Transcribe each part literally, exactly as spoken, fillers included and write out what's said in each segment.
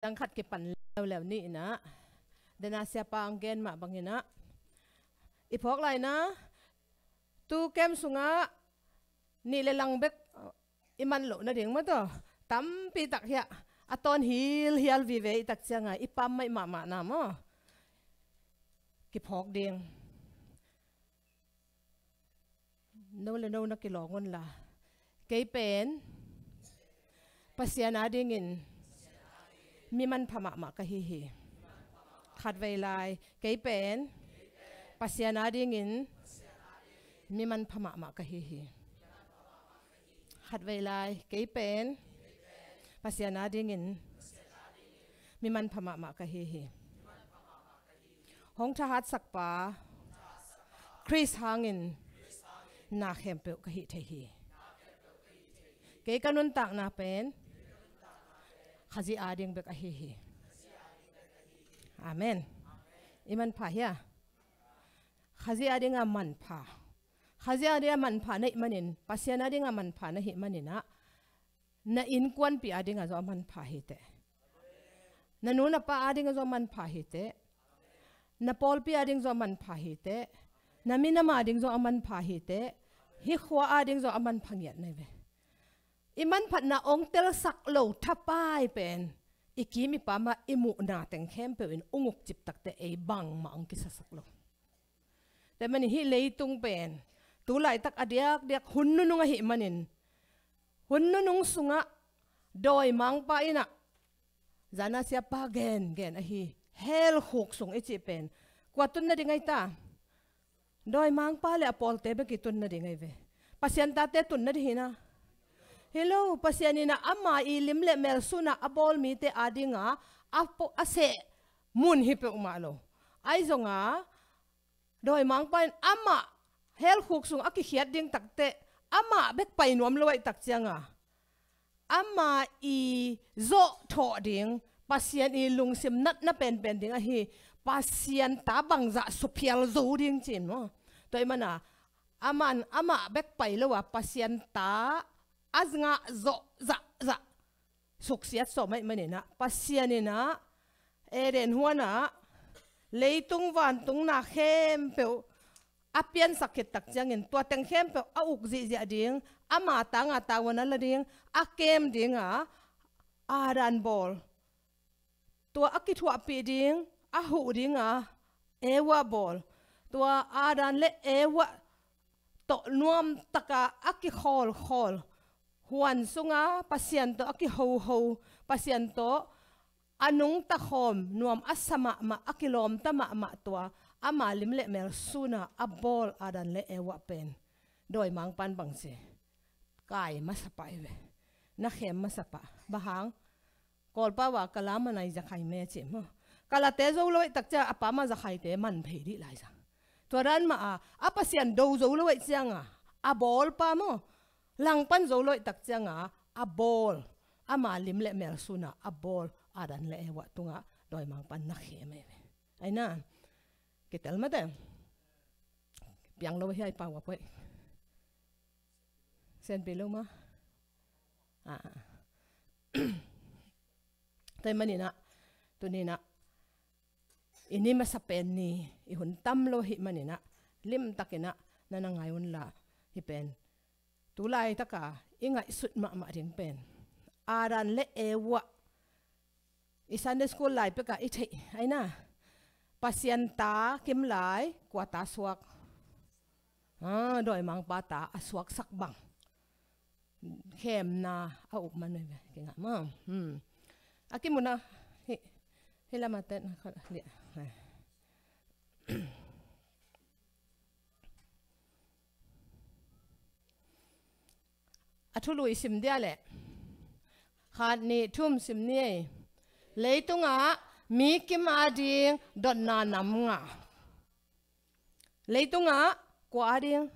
Dang khat kipan leuleu ni inah, dena siapa ang gen mah banginah, i phawk laina, tu kem sungah nih le lang bek i man loh nading maw taw, tampi tak hiah a tawn hilhial vive i tak cianga i pam maih mahmahna maw, kiphawk ding. No le no na kilawng unla, kei pen Pasian adingin mi manpha mahmah ka hi hi. Khatvei lai, kei pen Pasian adingin mi manpha mahmah ka hi hi. Khatvei lai, kei pen Pasian adingin mi manpha mahmah ka hi hi. Hong thahatsakpa Khrist hangin na khempeuh ka hih thei hi. Kei ka nuntakna pen Khazih ading bek ahi hi. Amen. I manpha hia? Khazih adinga manpha. Khazih adinga manpha na hih manin, Pasian adinga manpha na hih maninah, na innkuanpih adinga zong a manpha hiteh. Na nu na pa adinga zong a manpha hiteh. Na pawlpi ading zong a manpha hiteh. Na minam ading zong a manpha hiteh. Hih khua ading zong a manpha ngiat na hi ve. I manphatna ong telsak lo thapai pen i kim i pamah i muhna teng khempeuh in ung uk ciptakte ei bangmah ong kisasak lo. Tua manin hih leitung pen tu laitak a diakdiak hun nunung ahih manin, hun nunung sungah dawimangpa inah, zana siapa gen gen ahi, hell khuk sung i cih pen kua tun nading ahi ta? Dawimangpa le a pawlte bek i tun nading ahi ve. Pasian tate tun nading hi na? Hi lo, Pasian inah ama i lim le mel sunah a bawl mite adinga a po-, a seh mun hi peuhmah lo. Ahi zonga dawimangpa in amah hell khuk sung a kikhiat ding takteh amah bek pai nuam lo ahih tak cianga, ama i zawh thawh ding, Pasian i lungsim natna penpen ding ahi Pasian ta bangzah suphial zo ding ci-in maw? Tua ahih mana aman amah bek pai lo a Pasian ta a ngah zawh zahzah suksiat sawm ahih maninah, Pasian inah Eden huanah leitung vantung na khempeuh a piansak khit tak ciangin tua teng khempeuh a uk zihziah ding, ama tanga tavuan a la ding, a kem dinga Adam bawl. Tua a kithuahpih ding, a huh dinga Eva bawl. Tua Adam le Eva tawh nuamtaka a kikhawlkhawl, huan sunga Pasian tawh a kihoho, Pasian tawh a nungta khawm, nuam a sa mahmah, a kilawmta mahmah tua ama lim le mel suna a bawl Adam le Eva pen dawimangpan bangci kai masa pah hi ve. Na khem masa pah. Bang hang? Kawlpau a kala manai zakhai me ci maw? Kalate zo lo ahih tak ciang a pama zakhaite man phei dih lai za. Tua dan mah a, a Pasian do zo lo ahih cianga a bawlpa maw? Langpan zo lo ahih tak cianga a bawl, ama lim le mel suna a bawl Adam le Eva tungah dawimangpan na khem hi ve. Aina kitel mate. Piang lo hiai pau a poih. Senpi lo ma. Ah, ah. Tua ahih maninah, tuninah i ni masa pen ni, i hun tam lo ahih maninah, limtakinah na na ngai unla, hih pen tu laitaka i ngaihsut mahmah ding pen Adam le Eva, i Sunday school lai pekah i theih aina, Pasian ta kim lai kua ta suak? Ah, dawimangpa ta a suaksak bang khemna a up man uh hi ve, kingah maw? Hmm. A kimunah hih, hih lama tet na khat liah. A thulu i sim dia leh, khat nih thum sim ni ei. Leitungah mi kim ading dotna nam nga. Leitungah kua ading?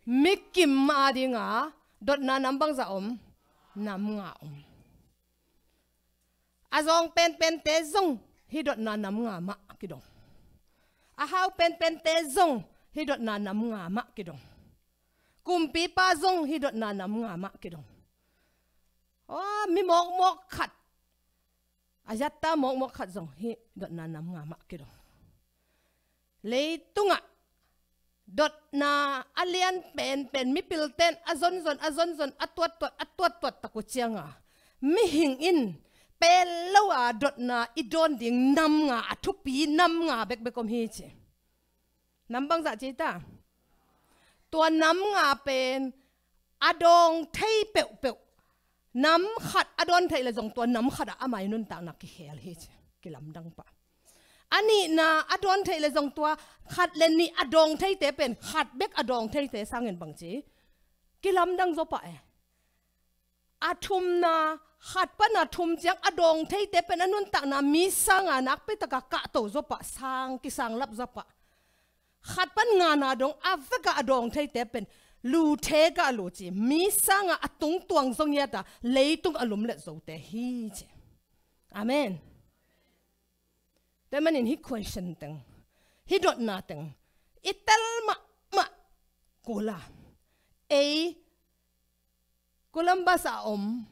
Mi kim adinga dotna nam bangzah om? Nam nga om. A zawng penpente zong hih dotna nam nga mah kidong. A hau penpente zong hih dotna nam nga mah kidong. Kumpipa zong hih dotna nam nga mah kidong. Aw, mi mawkmawk khat A ziatta mawkmawk khat zong hih dotna nam nga mah kidong. Leitungah dotna a lian penpen mipilten a zonzon, a zonzon, a tuattuat, a tuattuat tak uh cianga mihing in pel lo a dotna i dawn ding nam nga, a thupi nam nga bekbek om hi ci. Nam bangzah ci ta? Tua nam nga pen a dawng thei peuhpeuh. Nam khat a dawn theih le zong tua nam khatah ama i nuntakna kikhel hi ci. Kilamdang pah. A nihna a dawn theih le zong tua khat le nih a dawng theite pen khat bek a dawng theite sangin bang ci. Kilamdang zaw pah e. A thumna, khat pana thum ciang a dawng theite pen a nuntakna mi sanga nakpi taka kahto zaw pah, sang, kisanglap zaw pah. Khat pan ngana dong a veka a dawng theite pen lu the ka lu ci, mi sanga a tungtuang zaw ngiata leitung a lumlet zote hi ci. Amen. Tua manin hih question teng, hih dotna teng i tel mahmah kula, ei Columbus a om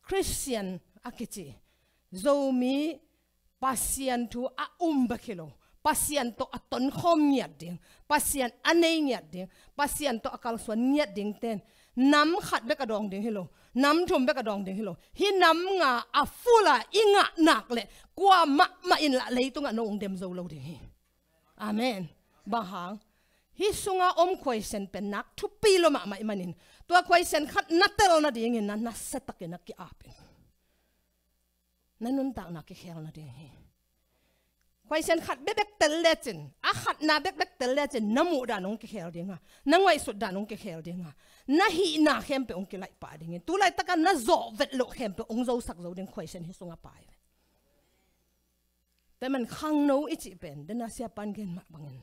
Christian a kici Zomi Pasian thu a um bek hi lo, Pasian tawh a tonkhawm ngiat ding, Pasian a nei ngiat ding, Pasian tawh a kalsuan ngiat dingten nam khat bek a dawng ding hi lo, nam thum bek a dawng ding hi lo. Hih nam nga a fula i ngah nak le kua mahmah in lah leitungah no ong dem zo lo ding hi. Amen. Bang hang? Hih sunga om question pen nak thupi lo mahmah i manin, tua question khat na tel nadingin na, na siatakin na ki-ap in. Na nuntakna kikhel nading hi. Question khat bekbek tel lecin, a khatna bekbek tel lecin na muh dan ong kikhel dinga, na ngaihsut dan ong kikhel dinga, na hihna khempeuh ong kilaih pah dingin, tu laitaka na zawh vet loh khempeuh ong zosak zo ding question hih sunga pai ve. Tua man khangno i cih pen, dena siapan gen mah bangin,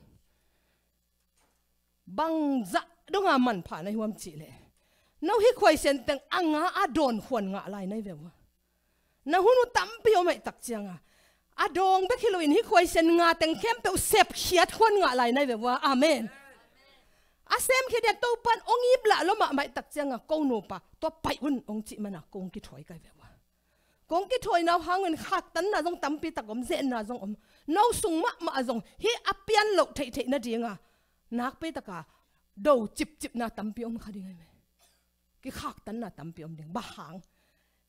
bangzah donga manpha na hi huam cih leh, no hih question teng a nga a dawn khuan ngah lai na hi ve ua. Na hun uh tampi om ahih tak cianga, a dawng bek hi loin hih question nga teng khempeuh sepkhiat khuan ngah lai na hi ve ua. Amen. A semkhiat dia Topan ong ip lah lo mahmah ahih tak cianga, ko nupa tua paih un ong cih mana kong kithawi kai ve ua. Kong kithawina uh hangin khaktanna zong tampi tak om, zenna zong om. No sung mahmah zong hih a pian loh theihtheih nadinga nakpi taka do cipcipna tampi om kha ding ahi ve. Kikhaktanna tampi om ding. Bang hang?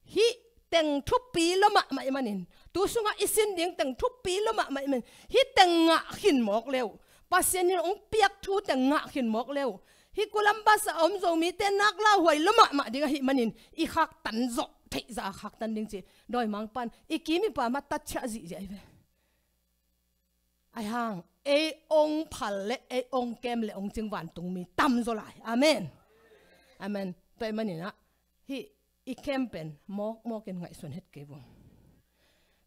Hih teng thupi lo mahmah i manin, tu sungah i sin ding teng thupi lo mahmah i manin, hih teng ngah khin mawk le uh, Pasian in ong piak thu teng ngah khin mawk le uh, hih Columbus a om Zomite nak lauhuai lo mahmah ding ahih manin, i khaktan zawh theih zah a khaktan ding ci. Dawimangpan i kim i pam a tatchiah zihziah hi ve. Ahi hang, ei ong phal le ei ong kem le ong cing vantungmi tamzaw lai. Amen. Amen. Tua ahih manin ah, hih i kem pen mawkmawkin ngaihsun het kei vua.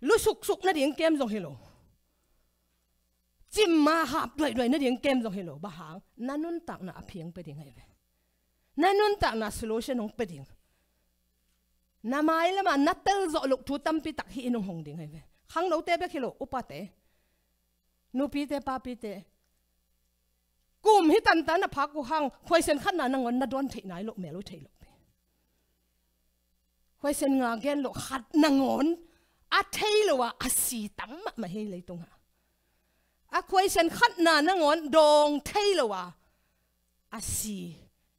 Lusuksuk nading kem zong hi lo, cimma hap duaiduai nading kem zong hi lo. Bang hang? Na nuntakna a phiang pia ding ahi ve. Na nuntakna solution hong pia ding. Na mai lama na tel zawh loh thu tampi tak hih in hong hong ding ahi ve. Khangnote bek hi lo, upate, nupite, papite, kum hi tantan a phak uh hang, question khatna nangawn na dawn theih nai loh, mel uh thei loh pi. Question nga gen loh khat nangawn a thei lo a, a si tam mahmah hi leitungah. A question khatna nangawn dawng thei lo a, a si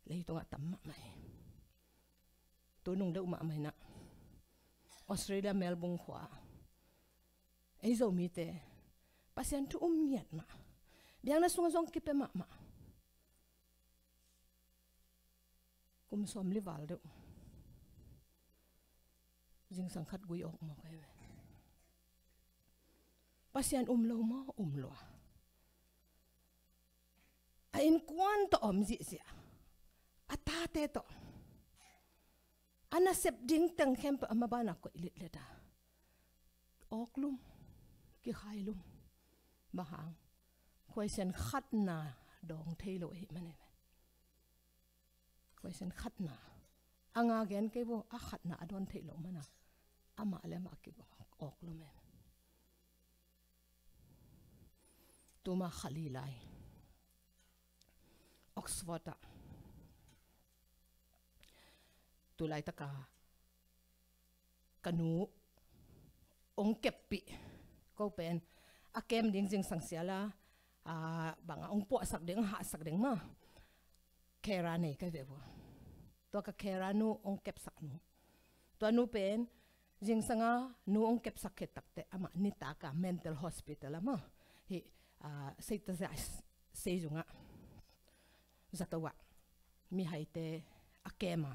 leitungah tam mahmah hi. Tu nung deuh mahmah inah Australia Melbourne khua ei Zomite Pasian thu um ngiat mah, biakna sungah zong kipia mahmah. Kum sawmli val deuh, zingsang khat gui awk mawk ahi ve. Pasian um lo maw, um lua? A innkuan tawh om zihziah, a tate tawh, a nasep ding teng khempeuh a mabana koih litlet a, awk lum, kikhai lum. Bang hang? Question khatna dawng thei lo ahih man ahi ve. Question khatna, a nga gen kei vo, a khatna a dawn theih loh mana amah le amah kibawk awk lum em. Tuma kha li lai, Oxford ah, tu laitaka ka nu ong keppih. Ko pen a kem ding zingsang siala, a, banga ong puahsak ding, hahsak ding ma. Kera nei ka ve vua. Tua ka kera nu ong kepsak nu. Tua nu pen zingsanga nu ong kepsak khit takte ama nitaka mental hospital ama hi, a, seita seizunga. Zato ah mihaite a kema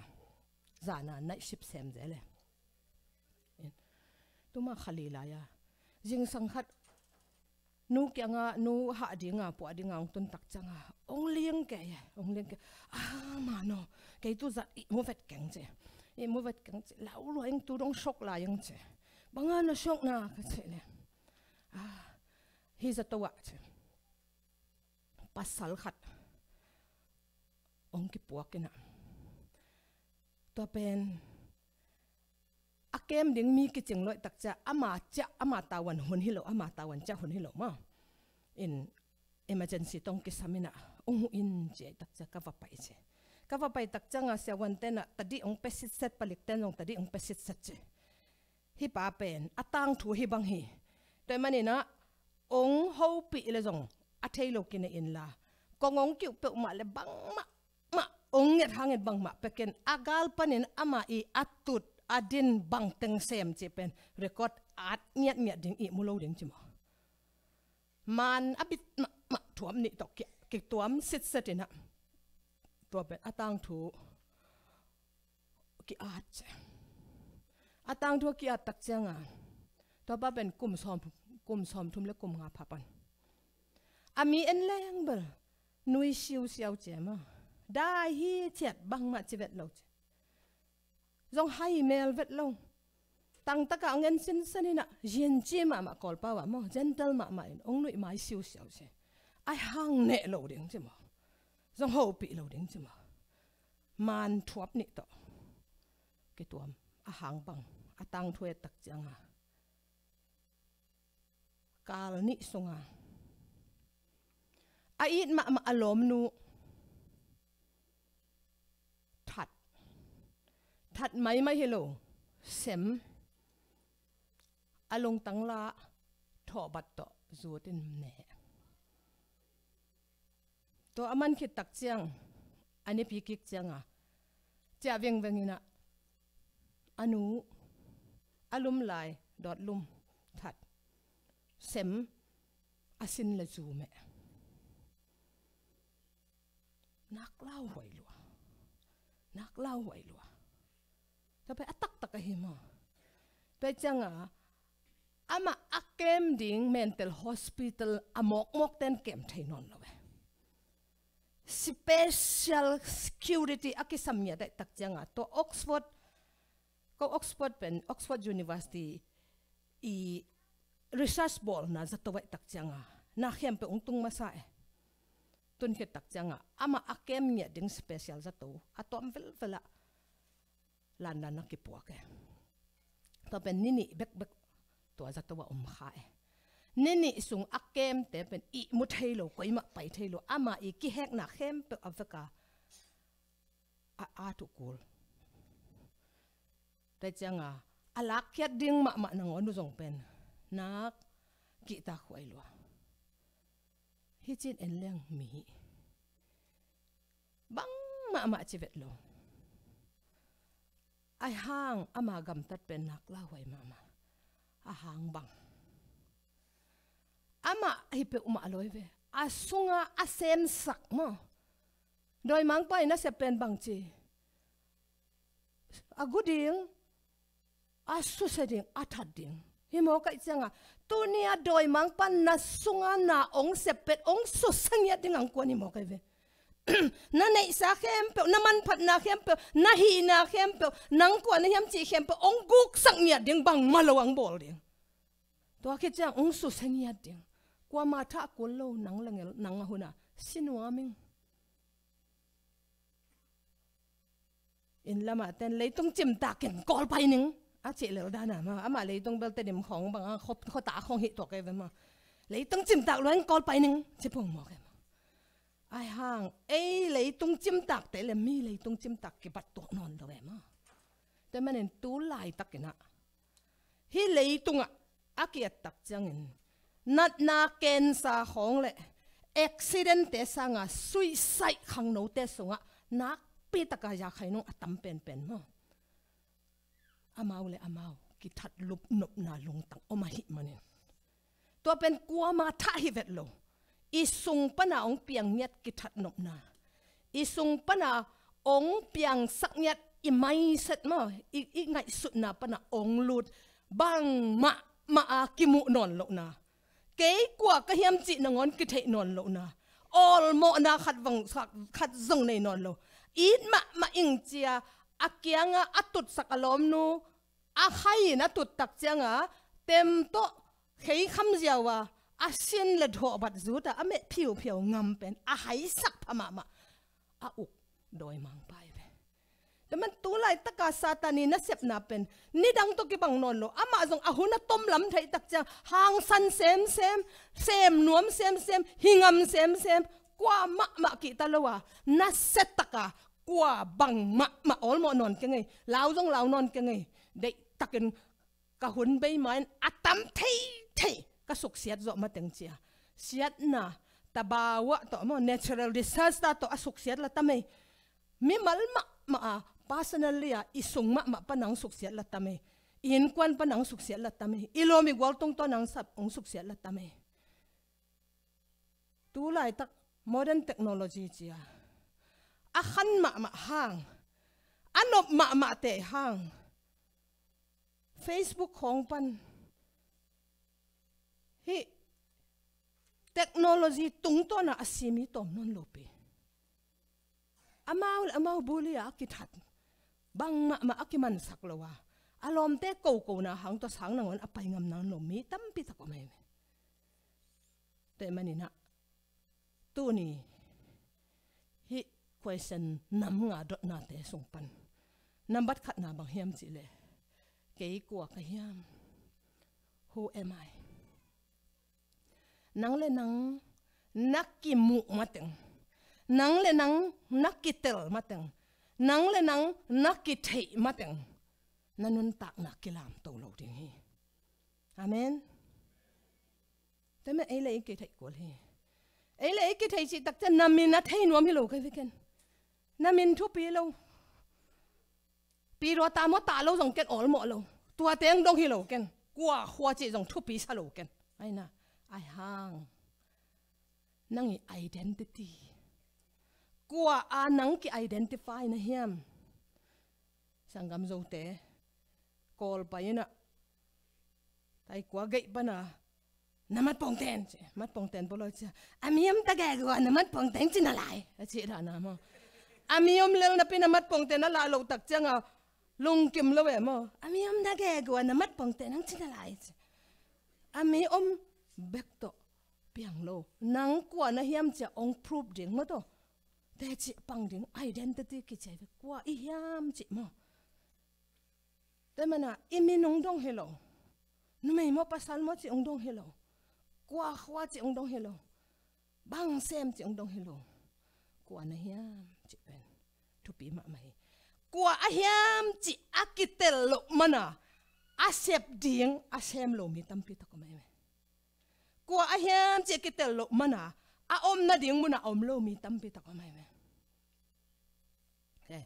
zana naihsip sem zele. Tuma khali lai-a zingsang khat nu kianga nu hah dinga puah dinga ong tun tak cianga ong liang kei, ong liang kei. Ah, mano, kei tu zat i mu vet keng ci. I mu vet keng ci. Lau lua ing tu dong sok lai ing ci. Banga na sok na ka ci le. Ah, hi zato ah ci. Pasal khat ong kipuak ina. Tua pen a kem ding mi kicing loih takcia ama cia ama tawan hun hilo, ama tawan cia hun hilo ma. In emergency tong kisam ina ong hu in ci ai takcia ka va pai ci. Ka va pai tak cianga siavuan tena tadi ong pe sitset, palik ten zong tadi ong pe sitset ci. Hi pa pen a tangthu hi bang hi. Tua manina ong hopih le zong a thei lo kine inla kong ong kiuh peuhmah le bangmah mah ong nget hangin bangmah pekin a gal panin ama i a tut a din bangteng sem ci pen record at ngiat ngiat ding i mu lo ding ci maw. Man a bit mahmah thuam nih tawh ki, kituam sitset ina. Tua pen a tangthu ki-at ci. A tangthu a ki-at tak cianga tua pa pen kum sawm, kum sawm thum le kum nga phapan a mi en leng bel nui siusiau ci maw. Dai hi ciat bangmah ci vet lo ci. Zong hai mel vet lo. Tangtaka ong en sinsen ina zinci mahmah kawlpau ah maw, gentle mahmah in ong nuih mai siusiau ci. Ai hang neh lo ding ci maw. Zong hopih lo ding ci maw. Man thuap nih tawh kituam a hang bang a tangthu et tak cianga kal nih sunga a it mahmah a lawmnu that, that maimai hi lo sem a lungtang la thawhbat tawh zutin ne. Tua a man khit tak ciang a nipi kik cianga ciah vengveng ina a nu a lum lai dawt lum that sem a sin le zu meh. Nak lauhuai lua. Nak lauhuai lua. Tua pen a taktak ahi maw. Tua cianga amah a kem ding mental hospital a mawkmawk ten kem thei nawn lo e. Special security a kisam ngiat ai tak cianga tua Oxford, ko Oxford pen Oxford University i research bawlna zato ai tak cianga na khempeuh ong tung masa e. Tun khit tak cianga amah a kem ngiat ding special zato a tuam velvela landan a kipuak e. Tua pen ni nih bekbek tua zato a om kha e. Ni nih sung a kemte pen i mu thei lo, koimah pai thei lo, ama i kihekna khempeuh a veka a, a tukul. Tua cianga a lakkhiat ding mahmah nangawn uh zong pen nak kihtak huai lua. Hi cin en leng mi bang mahmah ci vet lo. Ai hang ama gamtat pen nak lauhuai mahmah. A hang bang amah hi peuhmah lo hi ve. A sunga a semsak maw. Dawimangpa in a sep pen bang ci a gu ding, a susia ding, a that ding. Hi mawk ai cianga tuni a dawimangpa na sunga na ong sep pen ong susia ngiat ding ang kuan hi mawk ai ve. Na neihsa khempeuh, na manphatna khempeuh, na hihna khempeuh, nang kua na hiam cih khempeuh ong guksak ngiat ding bangmah lo ang bawl ding. Tua khit ciang ong susia ngiat ding. Kuama thah kul lo nang lengel nang a huna sinuam ing. Inn lamah ten leitung cimtak in kawlpai ning a cih lel dana ma, amah leitung belte dim khawng banga khuata khawng hih tuak ei ve ma. Leitung cimtak luan kawlpai ning ci pong mawk ei ma. Ai hang ei leitung cimtakte le mi leitung cimtak kibat tuak nawn lo ei ma. Tua manin tu laitakinah hih leitungah a ki-et tak ciangin natna, cancer khawng le accident-te sanga suicide khangnote sungah nakpi taka za khai nung a tam penpen maw. Amau le amau kithat lupnopna lungtang om ahih manin, tua pen kuama thah hi vet lo. I sung pana hong piang ngiat kithat nopna, i sung pana hong piangsak ngiat i mindset maw, i, i ngaihsutna pana hong lut bang mahmah a kimuh nawn lohna, kei kua ka hiam cih nangawn kitheih nawn lohna, awlmawhna khat vang, khat zong nei nawn lo. It mahmah ing cia a kianga a tutsak a lawmnu a khai in a tut tak cianga tem tawh kheikham ziau a, a sin le thawh bat zut a, a meh phiuphiau ngam pen a haisak pha mahmah a uk dawimangpa hi ve. Tua man tu laitaka Satan i nasepna pen nidang tawh kibang nawn lo. Amah zong a hun a tomlam theih tak ciang hangsan semsem, sem nuam semsem, hi ngam semsem, kua mahmah kihta lo a, nasia taka kua bang mahmah awlmawh nawn keng ei, lau zong lau nawn keng ei, deihtakin ka hun bei ma-in a tam theithei ka suksiat zawh mateng cia. Siatna, tabawa tawh maw, natural disaster tawh a suksiat la tam ei. Mimal mahmah a, personally a, i sung mahmah pana hong suksiat la tam ei. I innkuan pana hong suksiat la tam ei. I lawm i gual tungtawn hong sap, hong suksiat la tam ei. Tu laitak modern technology cia a khan mahmah hang, a nop mahmah teh hang, Facebook khawng pan hih technology tungtawna a si mi tawm nawn lo pi. Amau le amau buli a kithat, bang mahmah a kimansak lo a, a lawmte kokona hang tawh sang nangawn a pai ngam nawn lo mi tampi tak om ei. Tua ahih manin ah tuni hih question nam nga dotnate sung pan nambat khatna bang hiam cih leh, kei kua ka hiam? Who am I? Nang le nang na kimuh mateng, nang le nang na kitel mateng, nang le nang na kitheih mateng na nuntakna kilamto lo ding hi. Amen. Tua mah ei le ei kitheih kul hi. Ei le ei kitheih cih tak ciang na min a thei nuam hi lo kei ve ken. Na min thupi lo. Pi Rua ta maw ta lo zong ken awlmawh lo. Tua teng dong hi lo ken. Kua khua cih zong thupi sa lo ken. Aina, ai hang, nang i identity, kua a nang ki-identify na hiam? Sanggam Zote Kawl pai in ah, taikua gate pana, na mat pongten ci, mat pongten pawlawi ci a, a mi om ta gegu a na mat pongten ci na lai, a cih dana maw. A mi om lel napi na mat pongten a lah loh tak cianga lungkim lo e maw. A mi om ta gegu a na mat pongten hong ci na lai ci. A mi om bek tawh piang lo. Nang kua na hiam cia hong prove ding maw tawh. Teci pang ding identity kici ve, kua i hiam cih maw. Tua mana i min hong dong hi lo. Numei maw pasal maw cih hong dong hi lo. Kua khua cih hong dong hi lo. Bang sem cih hong dong hi lo. Kua na hiam cih pen thupi mahmah hi. Kua a hiam cih a kitel loh mana a sep ding a sem lo mi tampi tak om ei ve. Kua a hiam cih a kitel loh mana a om nading muna a om lo mi tampi tak om ei ve.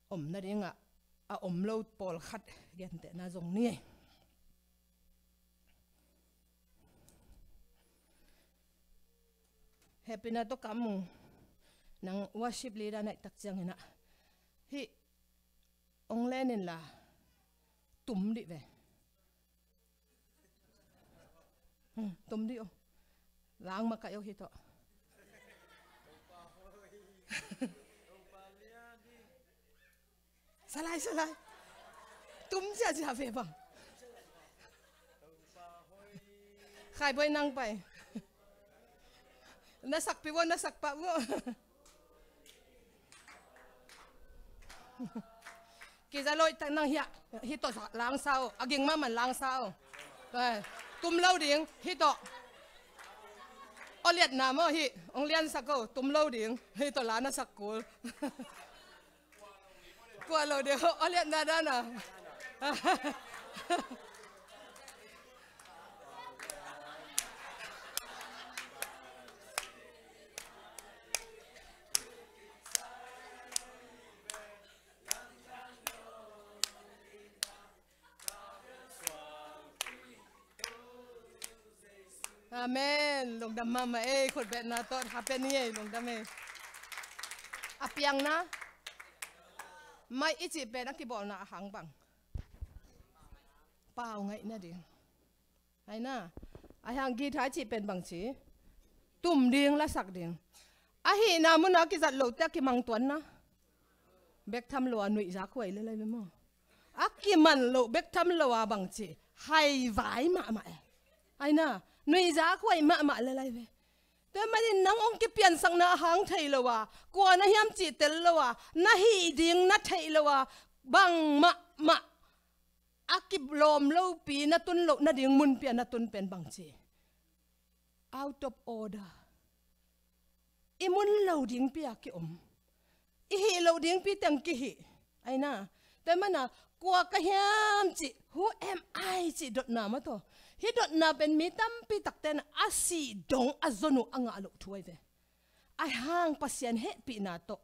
Om nadingah a om lo pawlkhat gentehna zong ni ei. Hehpihna tawh Kam Mung, nang worship leader na hih tak ciangin ah, hih hong len inla tum dih ve. Hmm, tum dih o. Lang makaih o hih tawh. Salai, salai. Tum ciahciah ve bang. Khai Bawi, nang pai. Na sakpih ua, na sakpah ua. Kiza loih tak nang hiah, hih tawh langsa o, a ging mahmah langsa o. Tum lo ding, hih tawh. Aw liatna maw hih, hong liansak o, tum lo ding, hih tawh la na sak kul. Kua lo ding, aw liatna dana. Amen. Lungdam mahmah ei, khutbetna tawh happen ei, lungdam ei. A piangna, mai i cih pen a kibawlna a hang bang. Pau ngaih nading. Ai na, a hang guitar i cih pen bang ci. Tum ding, lasak ding. A hihna muna kizat lote a kimang tuanna. Bek tham lo a nuihza khuai le lai ve maw. A kiman loh bek tham lo a bang ci. Haivai mahmah e. Ai na, nuihza khuai mahmah le lai ve. Tua manin nang hong kipiansakna a hang thei lo a, kua na hiam cih tel lo a, na hih ding na theih lo a, bang mahmah a kilawm lopi na tun loh nading munpi a na tun pen bang ci. Out of order. I mun lo dingpi a kiom. I hih loh dingpi teng kihih. Ai na. Tua mana, kua ka hiam cih, who am I cih dotna maw taw. Hih dotna pen mi tampi takte na a sih dong a zon uh a ngah loh thu ai ve. Ai hang Pasian hehpihna tawh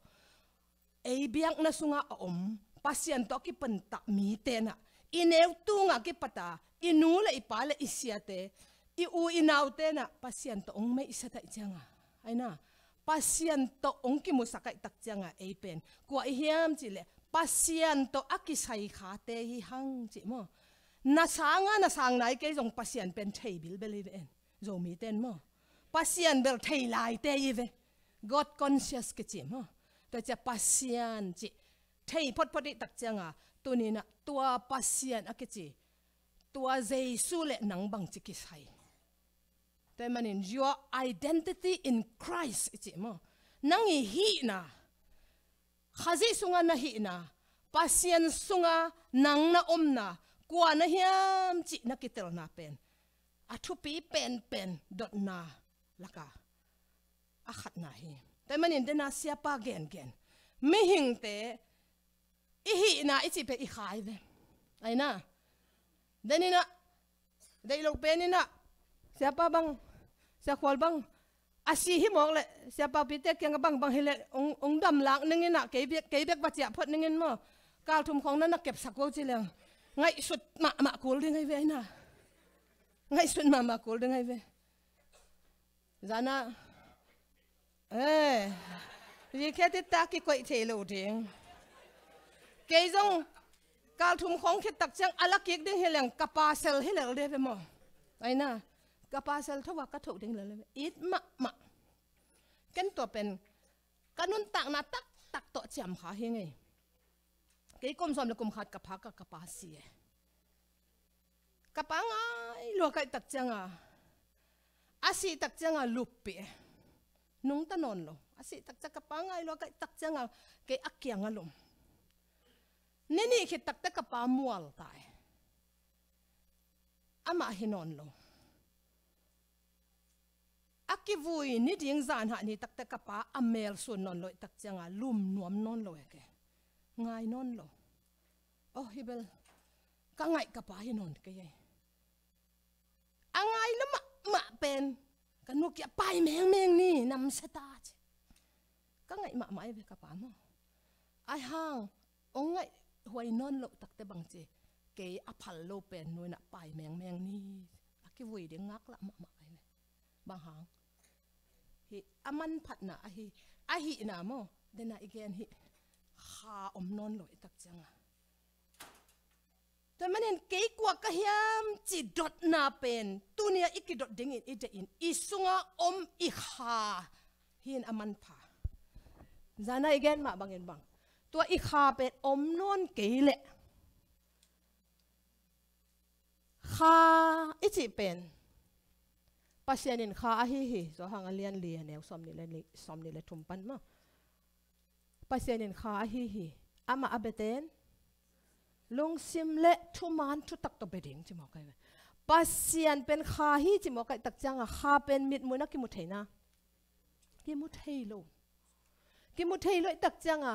ei biakna sungah a om Pasian tawh a kipantak mite na, i neu tungah kipata, i nu le i pa le i siate, i u i naute na Pasian tawh hong meihsa taih cianga. Ai na, Pasian tawh hong kimusak aih tak cianga ei pen. Kua i hiam cih leh, Pasian tawh a kisai khate hi hang cih maw. Na sanga na sang nai kei zong Pasian pen thei bilbel hi ve en. Zomite in maw. Pasian bel thei laite hi ve. God conscious kici maw. Tua cia Pasian cih thei photphot ih tak cianga, tuninah tua Pasian a kici, tua Jesu le nang bangci kisai. Tua manin your identity in Christ i ci maw. Nang i hihna, Khazih sunga na hihna, Pasian sunga nang na omna, kua na hiam cih na kitelna pen a thupi penpen dotna laka a khatna hi. Tua manin dena siapa gengen, mihingte i hihna i cih pen i kha ai ve. Ai na, deninah deih lo peninah, siapa bang, siakhual bang a si hi mawk leh, siapa pite kianga bangbang hileh ong, ong damlak ninginah, kei bek, kei bek va ciah phot ningin maw. Kalthum khawng na na kepsak ko ci leng, ngaihsut mahmah kul ding ai ve ai na. Ngaihsut mahmah kul ding ai ve. Zana, eh, ri khe titta kikoih thei lo ding. Kei zong kalthum khawng khit tak ciang a la kik ding hi leng ka pasal hi lel de ve maw. Ai na, ka pasal thoa ka thoh ding lel de ve. It mahmah. Ken tua pen ka nuntakna taktak tawh ciam kha hi ngei. Kei kum sawm le kum khat ka pha ka, ka pa si e. Ka pa ngai lua kaih tak cianga, a sih tak cianga luppi e. Nungta nawn lo. A sih tak cianga ka pa ngai lua kaih tak cianga kei a kianga lum. Ni nih khit takte ka pa mual ta e. Amah hi nawn lo. A kivui ni ding zanhah ni takte ka pa a mel sun nawn lo ih tak cianga lum nuam nawn lo e kei. Ngai nawn lo. Oh, hi bel ka ngaih ka pa hi nawn kei ei. A ngai lo mahmah pen ka nu kiang pai mengmeng ni, namsia ta ci. Ka ngaih mahmah ai ve ka pa maw. Ai hang ong ngaih huai nawn loh takte bangci, kei a phal lo pen nu inah pai mengmeng ni. A kivui ding ngaklah mahmah ai ve. Bang hang? Hih a manphatna ahi, ahihna maw. Dena i gen hih kha om nawn lo ih tak cianga. Tua manin kei kua ka hiam ci dotna pen tunia i kidot dingin i deih in i sunga om i kha hi in a manpha. Zana i gen mah bangin bang, tua i kha pen om nawn kei leh, kha i cih pen Pasian in kha ahi hi. Zawhang a lian li a neu sawmnih le li, sawmnih le thum pan maw. Pasian in kha ahi hi. Amah a biaten lungsim le thuman thutak tawh bia ding ci mawk ai ve. Pasian pen kha hi ci mawk ai tak cianga kha pen mitmuhna kimu theina, kimu thei lo. Kimu thei lo ih tak cianga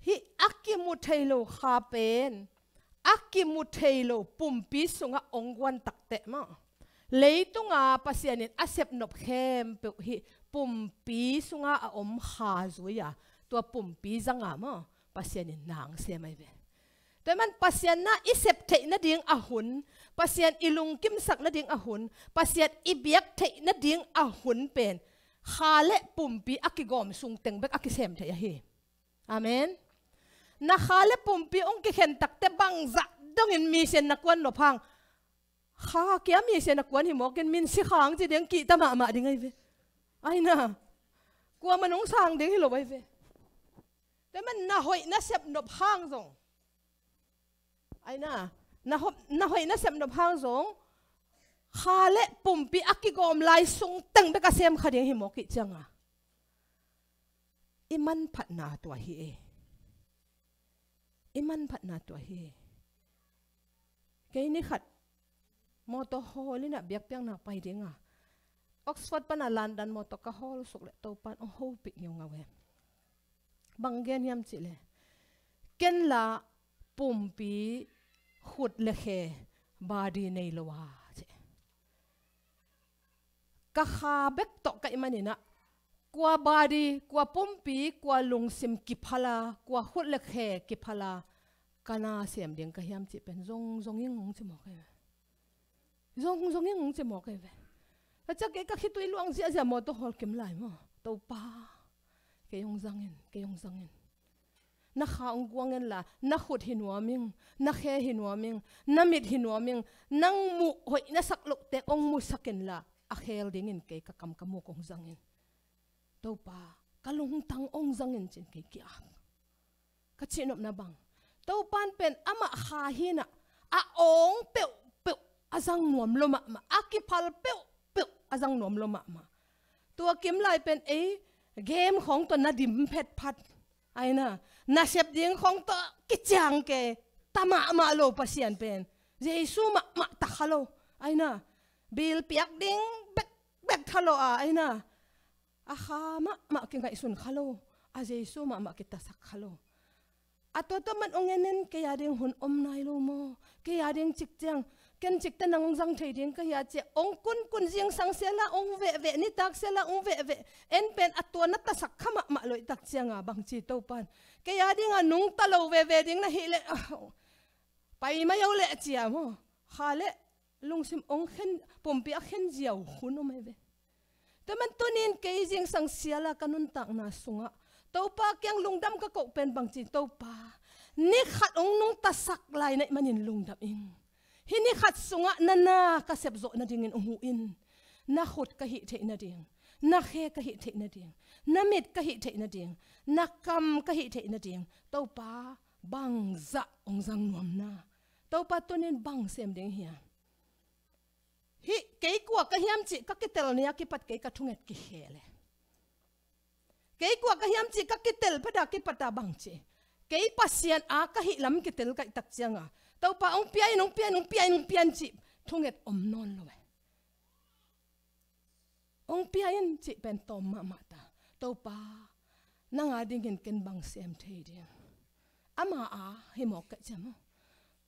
hih a kimu thei lo kha pen a kimu thei lo pumpi sungah ong guan takteh maw, leitunga Pasian in a sepnop khempeuh hih pumpi sunga a om kha zui a, tua pumpi zanga maw Pasian in nang sem ai ve. Tua man Pasian na i sep theih nading a hun, Pasian i lungkimsak nading a hun, Pasian i biak theih nading a hun pen kha le pumpi a kigawm sung teng bek a kisem thei ahi. Amen. Na kha le pumpi hong kikhen takte bangzah dongin misian na kuan nop hang, kha kia misian na kuan hi mawkin min si khang ci ding kihta mahmah ding ahi ve. Aina, kuaman hong sang ding hi lo ahi ve. Tua man na hoih na sep nop hang zong, aina, na hop, na hoih na sep nop hang zong kha le pumpi a kigawm lai sung teng bek a sem kha ding hi mawk ih cianga, i manphatna tua hi e. I manphatna tua hi e. Kei ni khat mawtaw hawl in ah biakpiakna pai dinga Oxford pana landan mawtaw ka hawl suk le Topan hong hopih ngeungau e. Bang gen hiam cih le, ken la pumpi, khut le khe, body nei lo a ci. Ka kha bek tawh ka hih manin ah, kua body, kua pumpi, kua lungsim kiphal a, kua khut le khe kiphal a, ka na sem ding ka hiam cih pen zong zong ing hong ci mawk ahi ve. Zong zong ing hong ci mawk ahi ve. Ka ciah kei ka khitui luang ziahziah mawtaw hawl kim lai maw? Topa, kei hong zang in, kei hong zang in. Na kha hong guang in la, na khut hi nuam ing, na khe hi nuam ing, na mit hi nuam ing, nang muh hoih na sak lohte hong musak in la, a khel dingin kei ka kam ka muk hong zang in. Topa, ka lungtang hong zang in ci-in kei ki-ap. Ka cihnopna bang, Topan pen amah kha hi-in ah, a awng peuhpeuh a zang nuam lo mahmah, a kiphal peuhpeuh a zang nuam lo mahmah. Tua kim lai pen ei game khawng tawh na dim phetphat, aina, nasep ding khawng tawh kiciang kei ta mahmah lo Pasian pen Jesu mahmah ta kha lo, aina, bil piak ding bekbek tha lo a, aina, a kha mahmah kingaihsun kha lo, a Jesu mahmah kitasak kha lo. A tua tua man hong en in, kei a ding hun om nai lo maw? Kei a ding cik ciang, ken cikte nang hong zang thei ding ka hi a ci-a hong kunkun zingsang sia la, hong vehveh nitak sia la, hong vehveh en pen a tua na tasak kha mahmah loih tak cianga bangci Topan, kei a dinga nungta lo veve ding na hih leh, ah, pai mai o leh ci-a maw? Kha le lungsim hong khen, pumpi a khen ziau hun om ahi ve. Tua man tunin kei zingsang sia la ka nuntakna sungah Topa kiang lungdam ka koh pen bangci, Topa, ni khat hong nungtasak lai na hih manin lungdam ing. Hih ni khat sungah na na ka sepzawh nadingin hong huh in. Na khut ka hih theih nading, na khe ka hih theih nading, na mit ka hih theih nading, na kam ka hih theih nading, Topa, bangzah hong zang nuam na? Topa, tunin bang sem ding hiam? Hih kei kua ka hiam cih ka kitel ni a kipat kei ka thunget kikhel e. Kei kua ka hiam cih ka kitel phet a kipat a bangci, kei Pasian a ka hih lam kitel kaih tak cianga, Topa, hong pia in, hong pia in, hong pia in, hong pia in cih thunget om nawn lo e. Hong pia in cih pen tawm mahmah ta. Topa, nang a dingin ken bang sem thei ding? Ama a hi mawk ka ciam aw.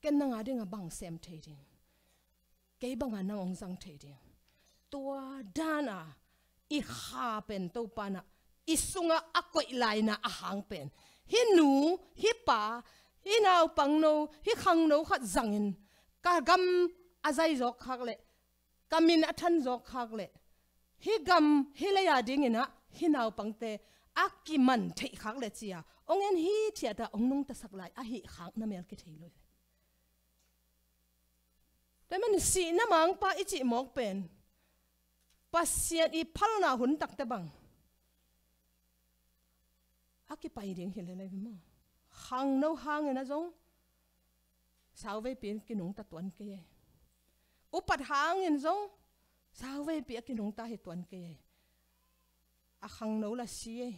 Ken nang a dinga bang sem thei ding? Kei banga nang hong zang thei ding? Tua dana i kha pen Topa na i sungah a koih laina a hang pen, hih nu, hih pa, hih naupangno, hih khangno khat zangin ka gam a zai zawk khak leh, ka min a than zawk khak leh, hih gam, hih lei a dingin ah hih naupangte a kiman theih khak leh ci-a hong en hithiat a hong nungtasak lai a hih khak na mel kithei lo hi. Tua man sihna mangpa i cih mawk pen Pasian i phalna hun takte bang a kipai ding hi lel ei ve maw? Khangno hangin a zong sauveipi in kinungta tuan kei ei. Upat hangin zong sauveipi a kinungta hi tuan kei ei. A khangno la si ei,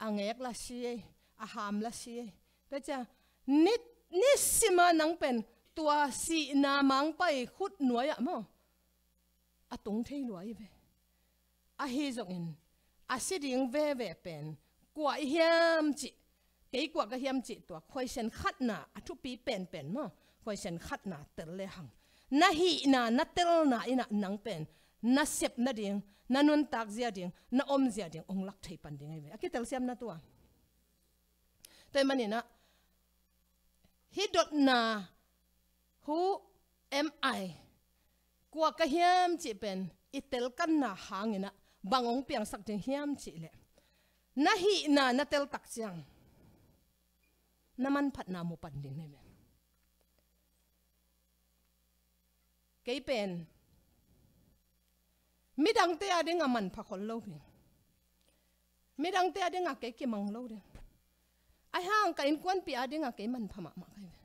a ngek la si ei, a ham la si ei. Tua ciang ni, nisima nang pen tua sihna mangpa i khut nuai-ah maw, a tung thei lua i ve. Ahi zongin a si ding veve pen kua i hiam cih, kei kua ka hiam cih tua khuaisen khatna a thupi penpen maw, khuaisen khatna tel le hang, na hihna, na telna in ah nang pen na sep nading, na nuntak zia ding, na om zia ding hong lak thei pan ding ahi ve. A kitelsiamna tua. Tua ahih manin ah hih dotna, who am I? kua ka hiam cih pen i telkanna hangin ah bang hong piangsak ding hiam cih leh, na hihna na tel tak ciang na manphatna mu pan ding na hi ve. Kei pen midangte a dingah manpha khol lo ding, midangte a dingah kei kimang lo ding. Ahi hang ka innkuanpih a dingah kei manpha mahmah ka hi ve.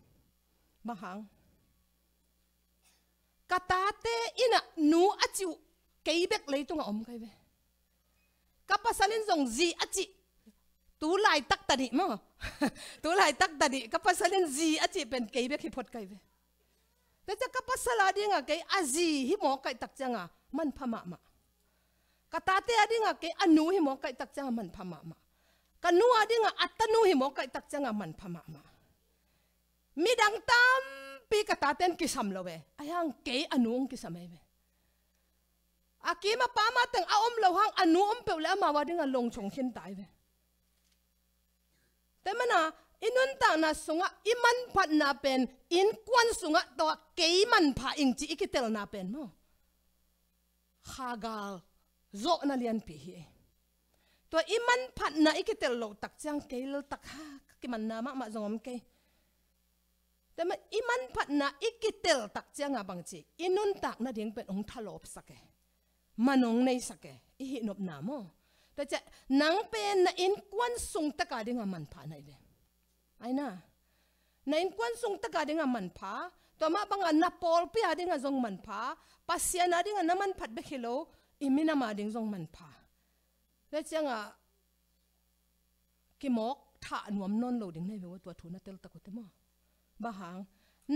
Bang hang? Ka tate in ah nu a cih uh kei bek leitungah om ka hi ve. Ka pasal in zong zi a cih, tu laitak ta dih maw? Tu laitak ta dih, ka pasal in zi a cih pen kei bek hi phot ka hi ve. Tua ciang ka pasal a dingah kei a zi hi mawk ka hih tak ciangah manpha mahmah. Ka tate a dingah kei a nu hi mawk ka hih tak ciangah manpha mahmah. Ka nu a dingah a tanu hi mawk ka hih tak ciangah manpha mahmah. Midang tampi ka tate in kisam lo e, ahi hang kei a nu hong kisam e ve. A kim a pam a teng a om lo hang a nu om peuh leh amau a dingah longchong khin ta hi ve. Tua manin ah i nuntakna sungah i manphatna pen innkuan sungah tawh kei manpha ing ci i kitelna pen maw, khagal zawhna lianpi hi. Tua i manphatna i kitel loh tak ciang kei leltak ha, ka kimanna mahmah zong om kei. Tua manin i manphatna i kitel tak ciangah bangci i nuntak nading pen hong thalawpsak e, man hong neisak e, i hih nopna maw? Tua ciang nang pen na innkuan sung tek a dingah manpha na hi ve. Aina, na innkuan sung tek a dingah manpha, tua mah bangah na pawlpi a dingah zong manpha, Pasian a dingah na manphat bek hi lo, i minam a ding zong manpha. Tua ciangah kimawk thah nuam nawn lo ding na hi ve ua, tua thu na teltak uh teh maw. Bang hang?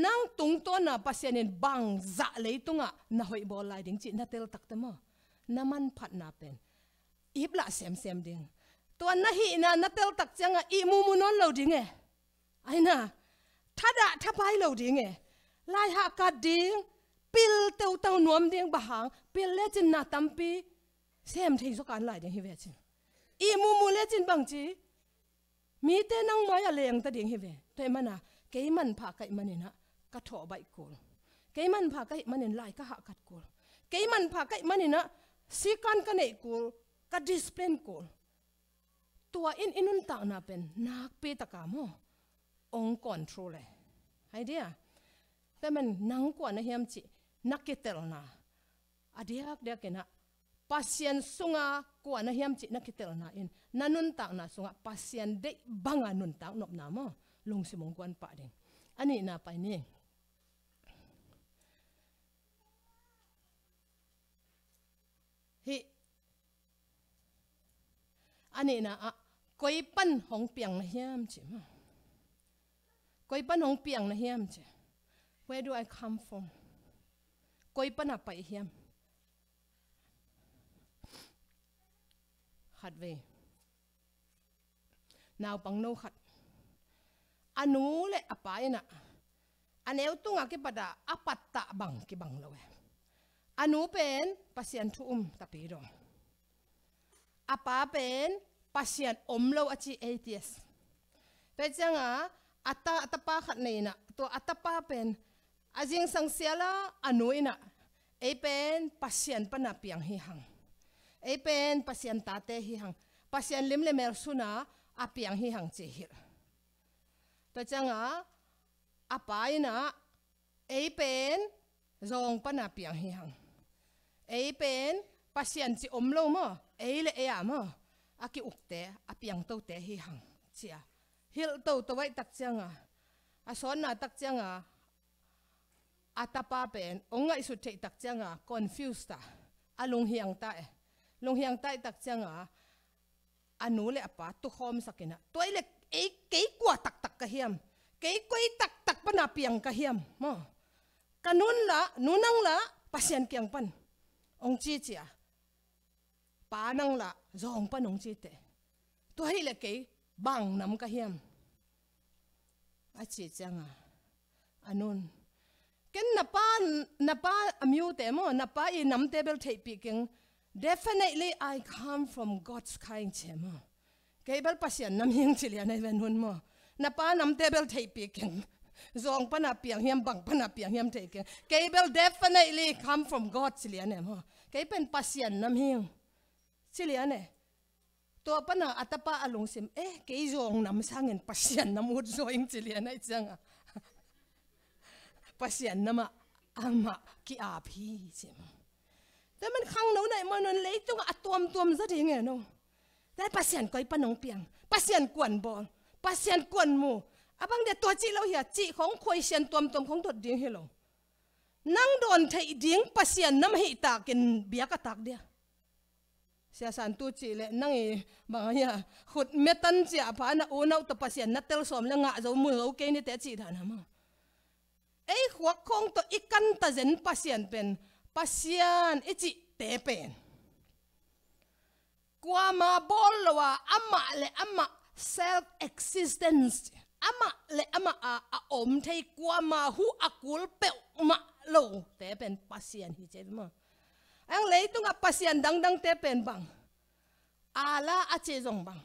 Nang tungtawna Pasian in bangzah leitungah na hoih bawl lai ding cih na teltak teh maw, na manphatna pen iplah semsem ding. Tua na hihna na teltak ciangah ihmu mu nawn lo ding e. Aina, thadah thapai lo ding e. Laihah kat ding, pil teuteu nuam ding. Bang hang? Pil lecin na tampi sem thei zaw kan lai ding hi ve cin. Ihmu mu lecin bangci, mite nang mai-ah lengta ding hi ve. Tua ahih manin ah kei manpha ka hih manin ah ka thawh baih kul. Kei manpha ka hih manin lai ka hahkat kul. Kei manpha ka hih manin ah sikan ka neih kul, ka discipline kul. Tua in i nuntakna pen nakpi taka maw, hong control e. Hai dia. Tua manin nang kua na hiam cih na kitelna, a diakdiakin ah Pasian sunga kua na hiam cih na kitelna in na nuntakna sungah Pasian deih banga nuntak nopna maw, lungsim hong guan pah ding. A nihna pai ni. Hih a nihna ah koi pan hong piang na hiam cih maw? Koi pan hong piang na hiam cih? Where do I come from? Koi pan a pai hiam? Khatvei naupangno khat, a nu le a pa in ah a neu tungah kipat ah a pattah bang kibang lo e. A nu pen Pasian thu um tapi dong, a pa pen Pasian om lo a ci, atheist. Tua ciangah a ta, a tapa khat nei in ah, tua a tapa pen a zingsang sial a, a nu in ah ei pen Pasian pan a piang hi hang, ei pen Pasian tate hi hang, Pasian lim le mel sun a a piang hi hang ci hilh. Tua ciangah a pa in ah ei pen zawng pan a piang hi hang, ei pen Pasian cih om lo maw, ei le ei a maw, a ki-ukte, a piangtote hi hang ci a hilh toto ahih tak ciangah, a sawtna tak ciangah a tapa pen hong ngaihsut theih tak ciangah confused a, a lunghiang ta e. Lunghiang ta ahih tak ciangah a nu le a pa tukhawmsak in ah, tua ahih leh ei, kei kua taktak ka hiam? Kei koi taktak pan a piang ka hiam maw? Ka nu in lah, nu nang lah Pasian kiang pan hong ci ci a, pa nang lah zawng pan hong ci teh, tua ahih leh kei bang nam ka hiam? A cih ciangah a nu in, ken na pa, na pa a miute maw, na pa i namte bel theihpih keng. Definitely I come from God's kind ci maw. Kei bel Pasian nam hi ing ci lian ahi ve, a nu in maw. Na pa namte bel theihpih keng. Zawng pana piang hiam, bang pana piang hiam thei keng. Kei bel definitely come from God ci lian e maw. Kei pen Pasian nam hing ci lian e. Tua pana a tapa a lungsim, eh, kei zawng nam sangin Pasian nam ut zaw ing ci lian ahih cianga Pasian namah amah ki-ap hi ci maw. Tua man khangno na ih maw, nang leitungah a tuamtuam za ding e no. Tua Pasian koi pan hong piang, Pasian kuan bawl, Pasian kuan mu. A bang dia tua cih lo hia cih khong khuaisian tuamtuam khong dot ding hi lo. Nang dawn theih ding Pasian nam ahih takin biak a tak dia. Sia San tu cih leh nang i bang a hia, khut metan ciah pha na unau tawh Pasian na tel sawm le ngah zo mu zo kei ni te cih dan a maw. Ei khuak khong tawh i kan ta zen Pasian pen, Pasian i cih te pen kuama bawl lo a, amah le amah self existence, amah le amah a, a om thei, kuama huh a kul peuhmah lo te pen Pasian hi ci maw. Ang leitungah Pasian dangdang te pen bang, Allah a cih zong bang,